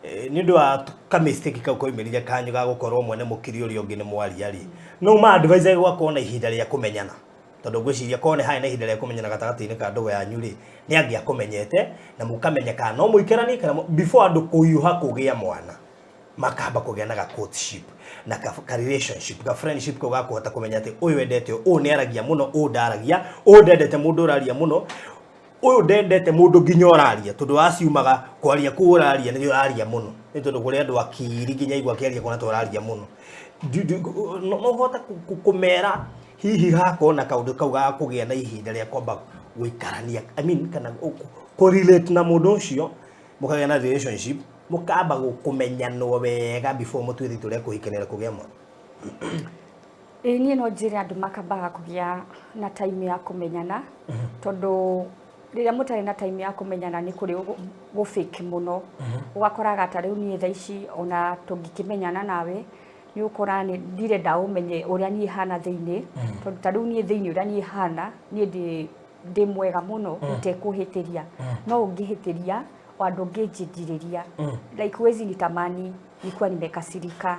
nĩ ũndũ wa ka mistake kau koimĩrire kanyu ga gũkorwo mwene mũkiri ũrĩa ũngĩ nĩ mwaria rĩ, no ma advise gwakorwo na ihinda rĩa kũmenyana, tondũ ngwĩciria korwo nĩ harĩ na ihinda rĩa kũmenyana gatagatĩ-inĩ ka ndũgũ yanyu rĩ, nĩ angĩakũmenyete na mũkamenya kana no mũikaranie kana before andũ kũhiũha kũgĩa mwana, makamba kũgĩa na ga courtship na ka relationship, ka friendship kau ga kũhota kũmenya atĩ ũyũ endete ũyũ, nĩ aragia mũno, ũyũ ndaragia, ũyũ ndendete mũndũ ũraria mũno, ũyũ ndendete mũndũ nginya ũraria, tondũ waciumaga kwaria kũu ũraria nĩ ũraria mũno, nĩ tondũ kũrĩ andũ akiri nginya igua akĩaria kuona ta ũraria mũno. No ũhote kũmera hihi hakorwo na kaũndũ kau ga kũgĩa na ihinda rĩa kwamba gũikarania, I mean, kana kũ relate na mũndũ ũcio, mũkagĩa na relationship, mũkamba kũmenyanwo wega before mũtuĩte itua rĩa kũhikanĩra, kũgĩa mwana? Ĩĩ, niĩ no njĩre andũ makambaga kũgĩa na time ya kũmenyana, tondũ rĩrĩa mũtarĩ na time ya kũmenyana nĩ kũrĩ gũ fake mũno. Ũgakoraga ta rĩu niĩ thaa ici ona tũngĩkĩmenyana nawe, nĩ ũkora nĩ ndirenda ũmenye ũrĩa niĩ hana thĩinĩ, tondũ ta rĩu niĩ thĩinĩ ũrĩa niĩ hana, niĩ ndĩ mwega mũno itekũhĩtĩria, no ũngĩhĩtĩria o andũ ũngĩnjĩndirĩria, like huwezi nitamani nikuwa nimekasirika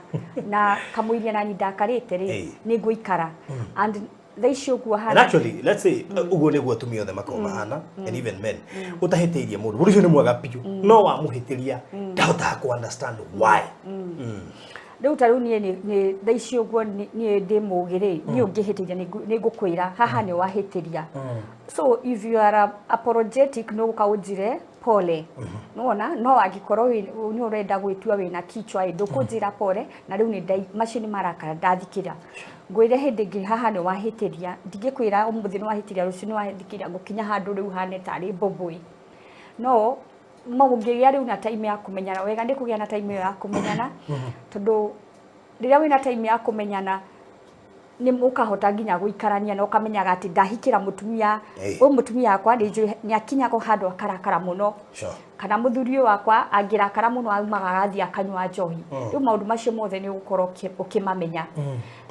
na kamũiria nani ndakarĩte rĩ, nĩ ngũikara and thaa ici ũguo And hana. Actually, let's say ũguo nĩguo atumia othe makoragwo mahana, and even men. Ũtahĩtĩirie mũndũ, mũndũ ũcio nĩ mwega biũ, no wamũhĩtĩria ndahotaga kũ understand why. Rĩu ta rĩu niĩ nĩ thaa ici ũguo niĩ ndĩ mũgĩ rĩ, niĩ ũngĩhĩtĩria nĩ ngũkwĩra haha nĩ wahĩtĩria. So if you are apologetic, nĩ ũgũka ũnjĩre pole, nĩwona. No angĩkorwo nĩ ũrenda gwĩtua wĩna kichwa ĩ, ndũkũnjĩra pole, na rĩu nĩ macio nĩ marakara ndathikĩra ngwĩre hĩndĩ ĩngĩ haha nĩ wahĩtĩria. Ndingĩkwĩra ũmũthĩ nĩ wahĩtĩria, rũciũ nĩ wahĩtĩria, ngũkinya handũ rĩu hane tarĩ mbũmbũĩ no. Mũngĩgĩa rĩu na time ya kũmenyana wega, nĩ kũgĩa na time ĩyo ya kũmenyana, tondũ rĩrĩa wĩna time ya kũmenyana nĩ ũkahota nginya gũikarania na ũkamenyaga atĩ ndahikĩra mũtumia ũyũ, mũtumia wakwa nĩ njũĩ nĩ akinyaga handũ akarakara mũno, kana mũthuri ũyũ wakwa angĩrakara mũno aumaga agathiĩ akanyua njohi. Rĩu maũndũ macio mothe nĩ ũgũkorwo ũkĩmamenya.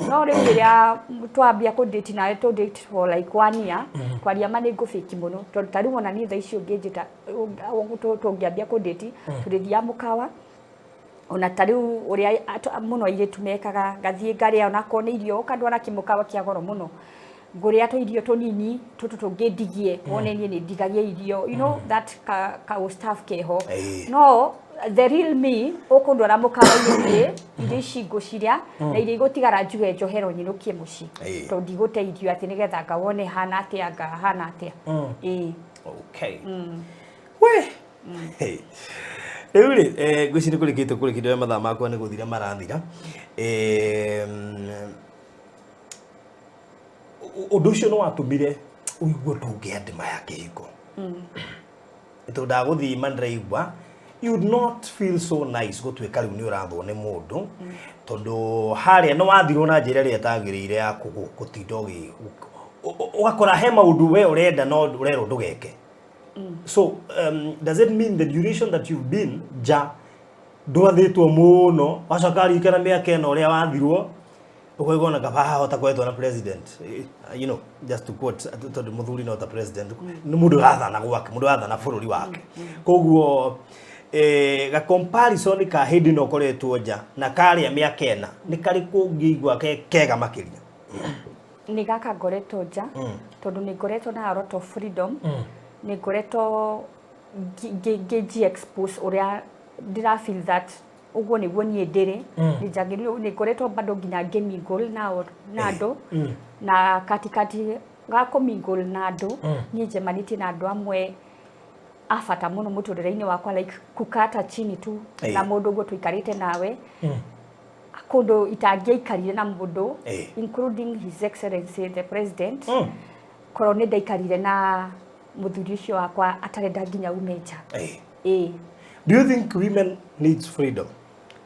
No rĩu rĩrĩa twambia kũ date nawe, tũ date for like one year, kwaria ma nĩ ngũbĩki mũno, tondũ ta rĩu ona niĩ thaa ici ũngĩnjĩta tũngĩambia kũ date, tũrĩthiaga mũkawa, ona ta rĩu ũrĩa mũno airĩtu mekaga, ngathiĩ ngarĩa onakorwo nĩ irio, ũkandwara kĩmũkawa kĩa goro mũno, ngũrĩa tũirio tũnini tũtũ tũngĩ ndigie, wone niĩ nĩ ndigagia irio, you know that ka stuff keho. No the real me, ũkũndwara mũkawa-inĩ niĩ irio ici ngũcirĩa na irio igũtigara njuge njohero nyinũkie mũciĩ, tondũ ndigũte irio atĩ nĩgetha ngawone hana atĩa, ngahana atĩa. Ĩĩ. Okay, we. Hey. Rĩu rĩ, ngwĩciria kũrĩkĩte kũrĩkĩte mathaa makwa nĩ gũthira marathira. Ũndũ ũcio nĩ watũmire ũigue ndũngĩa ndĩma ya kĩhiko, tondũ ndagũthima ndĩraigua you would not feel so nice gũtuĩka rĩu nĩ ũrathwo nĩ mũndũ, tondũ harĩa nĩ wathirwo na njĩra ĩrĩa ĩtagĩrĩire ya gũtinda ũgakora he maũndũ we ũrenda no ũrerwo ndũgeke. So does it mean the duration that you've been nja ndwathĩtwo mũno, wacoka ririkana mĩaka ĩno ũrĩa wathirwo, ũkaigua ona kaba hahota kwetwo na president? Just to quote, tondũ mũthuri no ta president, nĩ mũndũ ũrathana gwake, mũndũ ũrathana bũrũri wake. Koguo ga comparison ka hĩndĩ ĩno ũkoretwo nja na karĩa mĩaka 4, nĩ karĩkũ ũngĩigua ke kega makĩria? Nĩ gaka ngoretwo nja, tondũ nĩ ngoretwo na a lot of freedom, nĩ ngoretwo ngĩ expose ũrĩa ndĩra feel that ũguo nĩguo niĩ ndĩrĩ. Nĩ njagĩrĩirwo nĩ ngoretwo bado nginya ngĩmingle nao na andũ, na katikati ga kũmingle na andũ, niĩ njemanĩtie na andũ amwe a bata mũno mũtũrĩre-inĩ wakwa, like kukata chini tu na mũndũ ũguo tũikarĩte nawe kũndũ itangĩaikarire na mũndũ, including His Excellency the President. Korwo nĩ ndaikarire na mũthuri ũcio wakwa atarenda nginya ume nja. Ĩĩ. Do you think women needs freedom?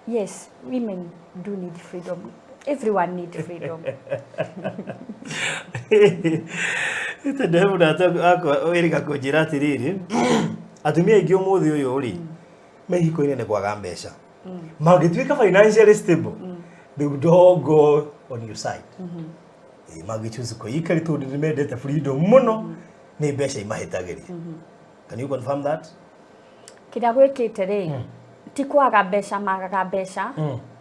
Yes, women do need freedom. Everyone need freedom. Tondũ he mũrata wakwa wĩrĩga kũnjĩra atĩrĩrĩ, atumia aingĩ ũmũthĩ ũyũ rĩ, me ihiko-inĩ nĩ kwaga mbeca. Mangĩtuĩka financially stable, they would all go on your side. Mangĩchoose kwĩikari tondũ nĩ mendete freedom mũno, nĩ mbeca imahĩtagĩria. Can you confirm that? Kĩrĩa gwĩkĩte rĩ, ti kwaga mbeca magaga mbeca,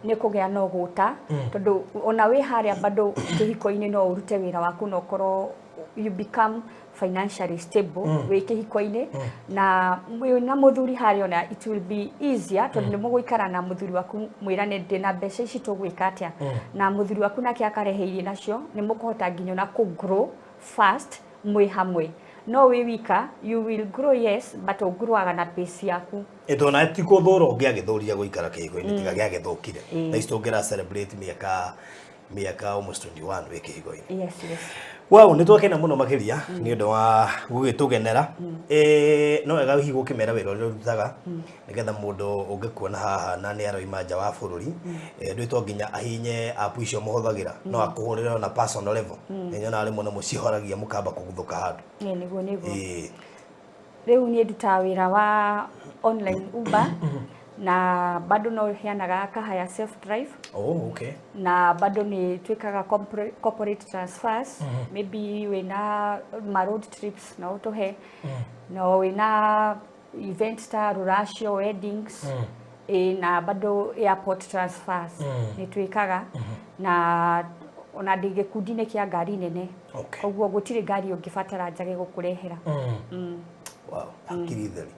nĩ kũgĩa na ũgũta, tondũ ona wĩ harĩa bado kĩhiko-inĩ no ũrute wĩra waku na ũkorwo you become financially stable wĩ kĩhiko-inĩ na wĩ na mũthuri harĩa, ona it will be easier, tondũ nĩ mũgũikara na mũthuri waku mwĩrane ndĩna mbeca ici, tũgwĩka atĩa, na mũthuri waku nake akarehe irio nacio, nĩ mũkũhota nginya ona kũ grow fast mwĩ hamwe. No wĩ wika, you will grow, yes, but ũgrowaga na pace yaku. Ĩtona ti kũthũra ũngĩ agĩthũria gũikara kĩhiko-inĩ, tiga gĩagĩthũkire. Thaa ici tũngĩra celebrate mĩaka almost 21 wĩ kĩhiko-inĩ. Yes. Wow, nĩ twakena mũno makĩria nĩ ũndũ wa gũgĩtũgenera. No wega hihi gũkĩmera wĩra ũrĩa ũrutaga, nĩgetha mũndũ ũngĩkuona haha na nĩ aroima nja wa bũrũri, ndũĩ to nginya ahinye app icio mũhũthagĩra, no akũhũrĩre ona personal level. Nĩ nyonaga rĩmwe nĩ mũcihoragia mũkamba kũguthũka handũ. Ĩĩ, nĩguo. Rĩu niĩ ndutaga wĩra wa online Uber, na bado no heanaga kahaya self drive. Na bado nĩ twĩkaga corporate transfers. Maybe wĩna ma road trips no ũtũhe, no wĩna event ta rũracio, weddings, ĩ, na bado airport transfers nĩ twĩkaga, na ona ndĩ gĩkundi-inĩ kĩa ngari nene. Koguo gũtirĩ ngari ũngĩbatara njage gũkũrehera. Wow, hakiri theri.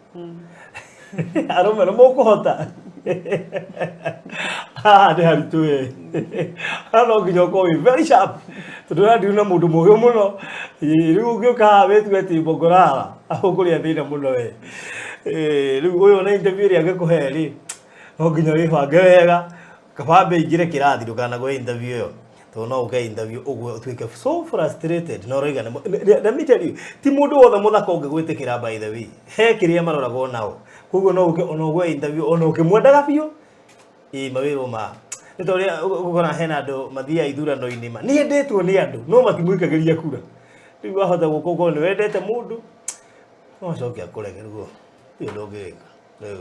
Arũme nĩ mũkũhota. Haha nĩ haritũ we. Haha no nginya ũkorwo wĩ very sharp. Tondũ ũrandiru na mũndũ mũũgĩ mũno. Ĩ, rĩu ũngĩũka haha wĩtue atĩ mbongorara, ũkũrĩa thĩna mũno we. Ĩ, rĩu ũyũ ona interview ĩrĩa angĩkũhe rĩ, no nginya wĩbange wega. Kaba ambe aingĩre kĩrathi ndũkanagwe interview ĩyo. Tondũ no ũke interview ũguo ũtuĩke so frustrated na ũroiga let me tell you, ti mũndũ wothe mũthaka ũngĩgwĩtĩkĩra, by the way. He kĩrĩa maroragwo nao. Koguo no ũke ona ũgwe interview ona ũkĩmwendaga biũ, ĩ mawĩrwo ma nĩ ta ũrĩa ũgũkora hena andũ mathiaga ithurano-inĩ ma nĩ endetwo nĩ andũ no matimũikagĩria kura. Rĩu wahota gũka ũkorwo nĩ wendete mũndũ no acoke akũrege, rĩu gũtirĩ ũndũ ũngĩgĩka. Rĩu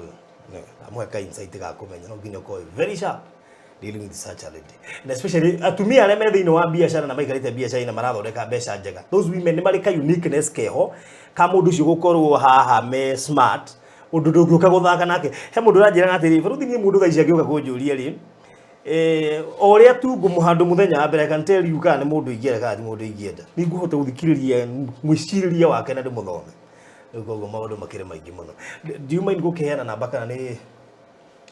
amwe ka insight ga kũmenya no nginya ũkorwo wĩ very sharp dealing with such a lady, and especially atumia arĩa me thĩinĩ wa biacara na maikarĩte biacara-inĩ na marathondeka mbeca njega. Those women nĩ marĩ ka uniqueness keho ka mũndũ ũcio gũkorwo haha me smart ũndũ ndũngĩũka gũthaka nake. He mũndũ ũranjĩraga atĩrĩ, "Baruthi, niĩ mũndũ thaa ici angĩũka kũnjũria rĩ, o ũrĩa tu ngũmũhandũ mũthenya wa mbere, I can tell you kana nĩ mũndũ ingĩenda kana ti mũndũ ingĩenda. Nĩ ngũhota gũthikĩrĩria mwĩcirĩrie wake na ndĩmũthome." Rĩu koguo maũndũ makĩrĩ maingĩ mũno. Do you mind gũkĩheana namba kana nĩ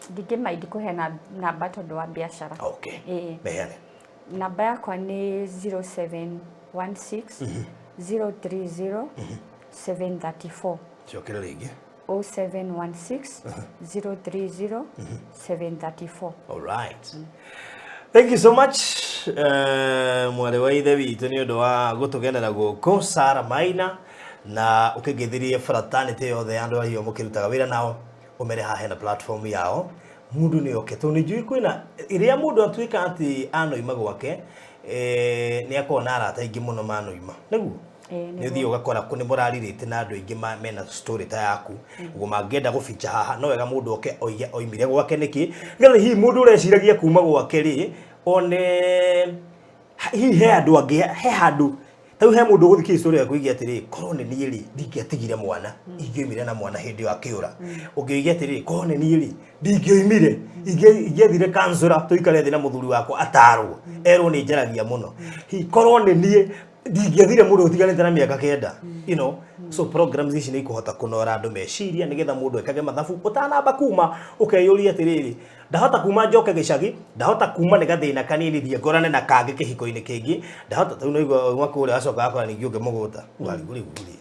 Ndingĩmaindi kũheana namba tondũ wa biacara. Okay. Ĩĩ. Meheane. Namba yakwa nĩ 0716 030 734. Cokera rĩngĩ. 0716 030 734. All right. Thank you so much, mwarĩ wa ithe witũ, nĩ ũndũ wa gũtũgenera gũkũ, Sarah Maina, na ũkĩngeithirie fraternity yothe ya andũ acio mũkĩrutaga wĩra nao, ũmere haha hena platform yao mũndũ nĩ oke, tondũ nĩ njũĩ kwĩna ĩrĩa mũndũ atuĩka atĩ anoima gwake, nĩ akoragwo na arata aingĩ mũno manoima nĩguo. Ĩĩ, nĩ nĩguo. Ũthiĩ ũgakora kũ nĩ mũrarirĩte na andũ aingĩ mena story ta yaku ũguo mangĩenda gũbicha haha, no wega mũndũ oke oige oimire gwake nĩkĩ, nĩgetha hihi mũndũ ũreciragia kuma gwake rĩ one hihi he andũ angĩ, he handũ ta rĩu he mũndũ ũgũthikĩrĩria story yaku oige atĩrĩ, "Korwo nĩ niĩ rĩ, ndingĩatigire mwana, ingĩoimire na mwana hĩndĩ ĩyo akĩũra." Ũngĩ oige atĩrĩ, "Korwo nĩ niĩ rĩ, ndingĩoimire, ingĩathire kansũra tũikare thĩ na mũthuri wakwa atarwo erwo nĩ njaragia mũno. Hihi korwo nĩ niĩ, ndingĩathire mũndũ ũtiganĩte na mĩaka 9." So programs ici nĩ ikũhota kũnora andũ meciria nĩgetha mũndũ ekage mathabu ũtanamba kuma, ũkeyũria atĩrĩrĩ, "Ndahota kuma njoke gĩcagi? Ndahota kuma nĩ gathĩna kanini thiĩ ngorane na kangĩ kĩhiko-inĩ kĩngĩ? Ndahota tarĩu naigua uma kũrĩa wacoka wakora ningĩ ũngĩ mũgũta warigũ rĩu rĩ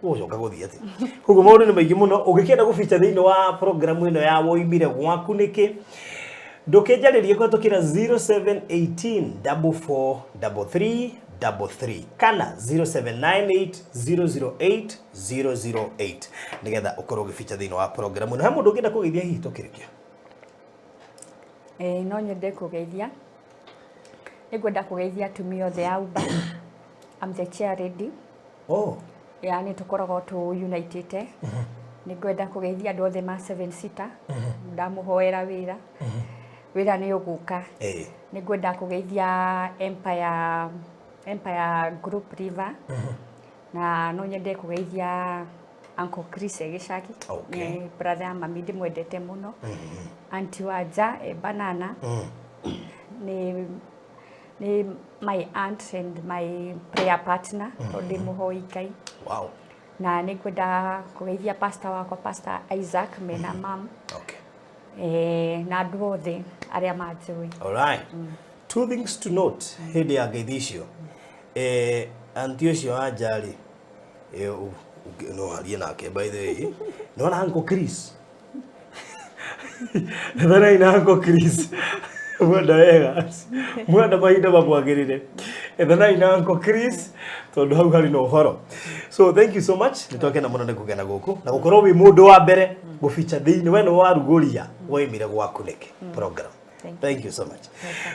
ũgũcoka gũthiĩ atĩa?" Koguo maũndũ nĩ maingĩ mũno. Ũngĩkĩenda gũbicha thĩinĩ wa programu ĩno ya Woimire Gwaku Nĩkĩ, ndũkĩnjarĩrie kũhetũkĩra 0718 4433 33 kana 0798 008 008 nĩgetha ũkorwo ũgĩbicha thĩinĩ wa programu ĩno. He mũndũ ũngĩenda kũgeithia hihi tũkĩrĩkia? Ĩĩ, no nyende kũgeithia. Nĩngwenda kũgeithia atumia othe a Uba. I'm the chair lady. Oh. Ya nĩ tũkoragwo tũ unitĩte. Nĩngwenda kũgeithia andũ othe ma seven seater. Ndamũhoera wĩra. Wĩra nĩ ũgũka. Nĩngwenda kũgeithia Empire Group River. Na no nyende kũgeithia Uncle Chris e gĩcagi. Nĩ brother ya mami ndĩmwendete mũno. Auntie Wanja e Banana. Nĩ my aunt and my prayer partner tondũ ndĩ mũhoi Ngai. Na nĩ ngwenda kũgeithia pastor wakwa, Pastor Isaac, mena mam. Na andũ othe arĩa manjũĩ. All right. Two things to note hĩndĩ ya ngeithi icio. Auntie ũcio wa nja rĩ, no arie nake by the way. Nĩwona Uncle Chris? Ethanai na Uncle Chris. Mwenda wega. Mwenda mahinda mamwagĩrĩre. Ethanai na Uncle Chris tondũ hau harĩ na ũhoro. So thank you so much. Nĩ twakena mũno nĩ kũgena gũkũ na gũkorwo wĩ mũndũ wa mbere gũbicha thĩinĩ we nĩ warugũria Woimire Gwaku Nĩkĩ program. Thank Thank you so much.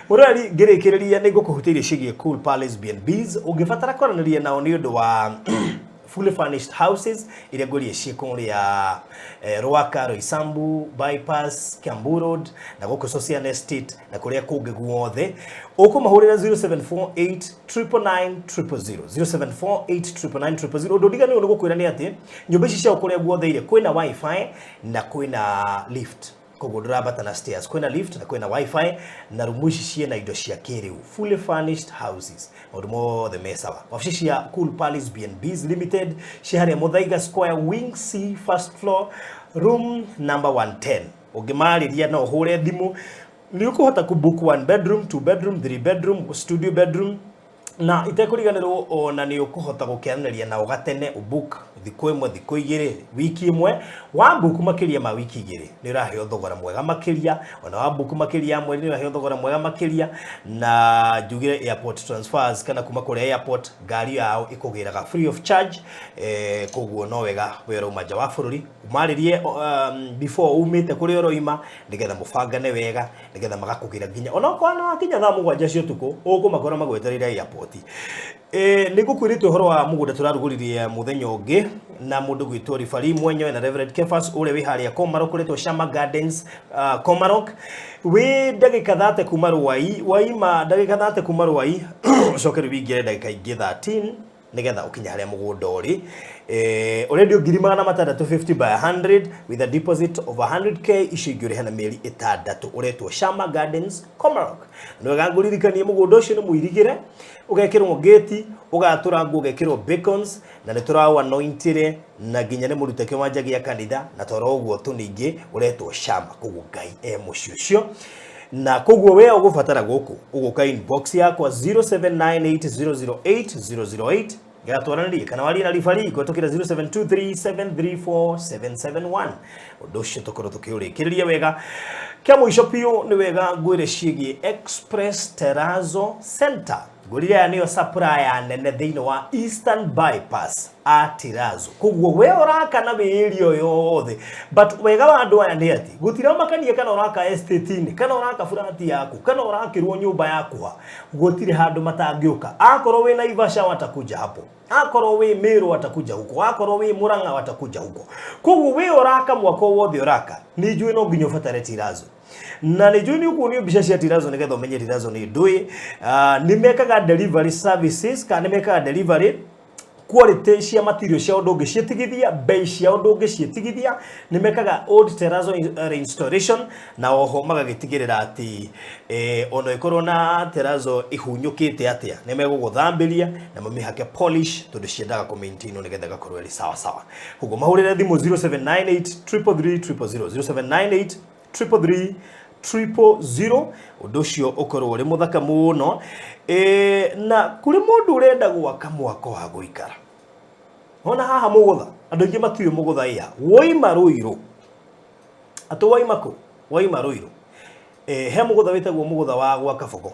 Mũrori, ngĩrĩkĩrĩria nĩ ngũkũhutĩirie ciĩgiĩ Cool Palace B&Bs. Ũngĩbatara kwaranĩria nao nĩ ũndũ wa fully furnished houses iria ngũrie ciĩ kũrĩa Rwaka, Roysambu, Bypass, Kiambu Road na gũkũ Socian Estate na kũrĩa kũngĩ guothe, ũkũmahũrĩra 0748 999 000, 0748 999 000. Ũndũ ndiganĩrwo nĩ gũkwĩra nĩ atĩ nyũmba ici ciao kũrĩa guothe irĩ kwĩna WiFi na kwĩna lift, koguo ndũrambata na stairs. Kwĩna lift na kwĩna WiFi na rumu ici ciĩna indo cia kĩrĩu, fully furnished houses, maũndũ mothe me sawa. Wabici cia Cool Palace B&Bs Limited ci harĩa Muthaiga Square, Wing C, first floor, room number 110. Ũngĩmarĩria no ũhũre thimũ, nĩ ũkũhota kũ book one bedroom, two bedroom, three bedroom, studio bedroom, na itekũriganĩrwo ona nĩ ũkũhota gũkĩaranĩria nao gatene ũbook Thikũ ĩmwe, thikũ igĩrĩ, wiki ĩmwe, wa book makĩria ma wiki igĩrĩ nĩ ũraheo thogora mwega makĩria. Ona wa book makĩria ya mweri nĩ ũraheo thogora mwega makĩria. Na njugire airport transfers, kana kuma kũrĩa airport ngari yao ĩkũgĩraga free of charge. Koguo no wega we ũrauma nja wa bũrũri umarĩrie before umĩte kũrĩa ũroima, nĩgetha mũbangane wega, nĩgetha magakũgĩra nginya onokorwo no wakinya thaa 7 cia ũtukũ, ũkũmakora magwetereire airport. Nĩ ngũkwĩrĩte ũhoro wa mũgũnda tũrarugũririe mũthenya ũngĩ na mũndũ gwĩtwo Ribari mwenyewe na Reverend Kefas ũrĩa wĩ harĩa Komarok, ũretwo Shama Gardens, Komarok, wĩ ndagĩka 30 kuma Rwai. Waima ndagĩka 30 kuma Rwai, ũcoke rĩu wĩingĩre ndagĩka ingĩ 13 nĩgetha ũkinye harĩa mũgũnda ũrĩ. Ũrendio 600,000, 50 by 100, with a deposit of 100K, icio ingĩ ũrĩhe na mĩeri 6. Ũretwo Shama Gardens, Komarok. Nĩ wega ngũririkanie mũgũnda ũcio nĩ mũirigĩre, ũgekĩrwo gate, ũgatũrangwo, ũgekĩrwo beacons, na nĩ tũraũ anointire, na nginya nĩ mũrute kĩwanja gĩa kanitha, na toro ũguo tu ningĩ ũretwo Shama. Koguo Ngai e mũciĩ ũcio, na koguo we ũgũbatara gũkũ ũgũka inbox yakwa 0798008008 gatwaranĩrie, kana warie na ribari kũhetũkĩra 0723734771. Ũndũ ũcio tũkorwo tũkĩũrĩkĩrĩria wega. Kĩa mũico biũ, nĩ wega ngwĩre ciĩgiĩ Express Terrazzo Center. Ngwĩrire aya nĩyo supplier nene thĩinĩ wa Eastern Bypass a Terrazzo. Koguo we ũraka na wĩ area yothe, but wega wa andũ aya nĩ atĩ gũtiramakania kana ũraka estate-inĩ, kana ũraka flat yaku, kana ũrakĩrwo nyũmba yaku, ha gũtirĩ handũ matangĩũka. Akorwo wĩ Naivasha, watakuja hapo. Akorwo wĩ Meru, watakuja huko. Akorwo wĩ Murang'a, watakuja huko. Koguo wĩ ũraka mwaka wothe ũraka, nĩ njũĩ no nginya ũbatare Terrazzo, na nĩ njũĩ nĩ ũkuonio mbica cia Terrazzo nĩgetha ũmenye Terrazzo nĩ ndũĩ. Nĩ mekaga delivery services, kana nĩ mekaga delivery. Quality cia material cia ũndũ ũngĩciĩtigithia, bei cia ũndũ ũngĩciĩtigithia. Nĩ mekaga old terrazzo reinstallation, na oho magagĩtigĩrĩra atĩ ona ĩkorwo na terrazzo ihunyũkĩte atĩa, nĩ megũgũthambĩria na mamĩhake polish, tondũ ciendaga kũ maintain nĩgetha ĩgakorwo ĩrĩ sawa sawa. Koguo mahũrĩre thimũ 0798 333 000, 0798 333 000. Ũndũ ũcio ũkorwo ũrĩ mũthaka mũno. Na kũrĩ mũndũ ũrenda gwaka mwako wa gũikara, ona haha mũgũtha, andũ aingĩ matiũĩ mũgũtha ĩa woima Rũirũ, atĩ waima kũ? Waima Rũirũ, he mũgũtha wĩtagwo mũgũtha wa gwa Kabogo.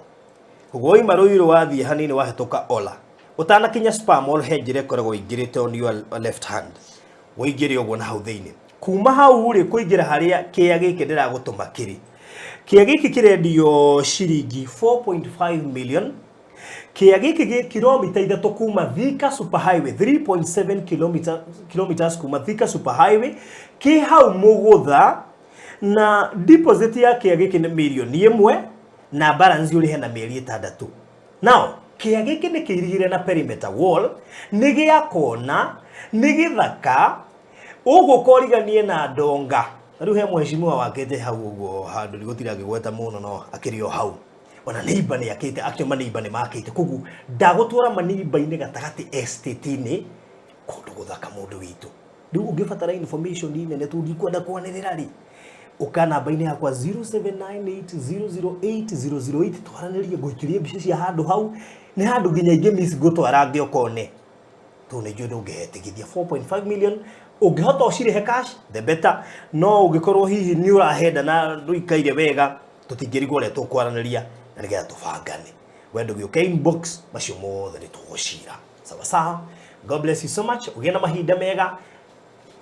Koguo waima Rũirũ, wathiĩ hanini, wahĩtũka Ola, ũtanakinya Spar Mall, he njĩra ĩkoragwo ĩingĩrĩte on your left hand. Waingĩre ũguo na hau thĩinĩ, kuma hau rĩ, kũingĩra harĩa kĩa gĩkĩ ndĩragũtũma kĩrĩ. Kĩa gĩkĩ kĩrendio ciringi 4.5 million. Kĩa gĩkĩ gĩ kilomita 3 kuma Thika Super Highway, 3.7 kilometers kuma Thika Super Highway, kĩ hau mũgũtha. Na deposit ya kĩa gĩkĩ nĩ mirioni 1, na balance ũrĩhe na mĩeri 6. Now kĩa gĩkĩ nĩ kĩirigire na perimeter wall, nĩ gĩa kona, nĩ gĩthaka, ũgũka ũriganie na ndonga. Rĩu he mheshimiwa wakĩte hau ũguo handũ gũtirĩ agĩgweta mũno, no akĩrĩ o hau. Ona neighbor nĩ akĩte, actually maneighbor nĩ makĩte. Koguo ndagũtwara maneighbor-inĩ gatagatĩ estate-inĩ, kũndũ gũthaka, mũndũ witũ. Rĩu ũngĩbatara information nene, tũndikwenda kwanĩrĩra rĩ, ũka namba-inĩ yakwa 0798008008, twaranĩrie, ngũikĩrie mbica cia handũ hau. Nĩ handũ nginya ingĩ miss ngũtwara ngĩokone, tondũ nĩ njũĩ ndũngĩhetigithia. 4.5 million, ũngĩhota ũcirĩhe cash, the better. No ũngĩkorwo hihi nĩ ũrahenda na ndũikaire wega, tũtingĩrigwo ũrĩa tũkwaranĩria na nĩgetha tũbangane. We ndũgĩũke inbox, macio mothe nĩ tũgũcira sawa sawa. God bless you so much. Ũgĩe na mahinda mega.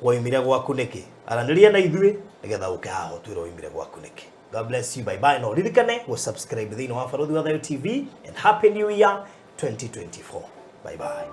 Waumire gwaku nĩkĩ? Aranĩria na ithuĩ nĩgetha ũke haha ũtwĩre waumire gwaku nĩkĩ. God bless you, bye bye. No ririkane gũ subscribe thĩinĩ wa Barũthi wa Thayũ TV, and happy new year 2024. Bye bye.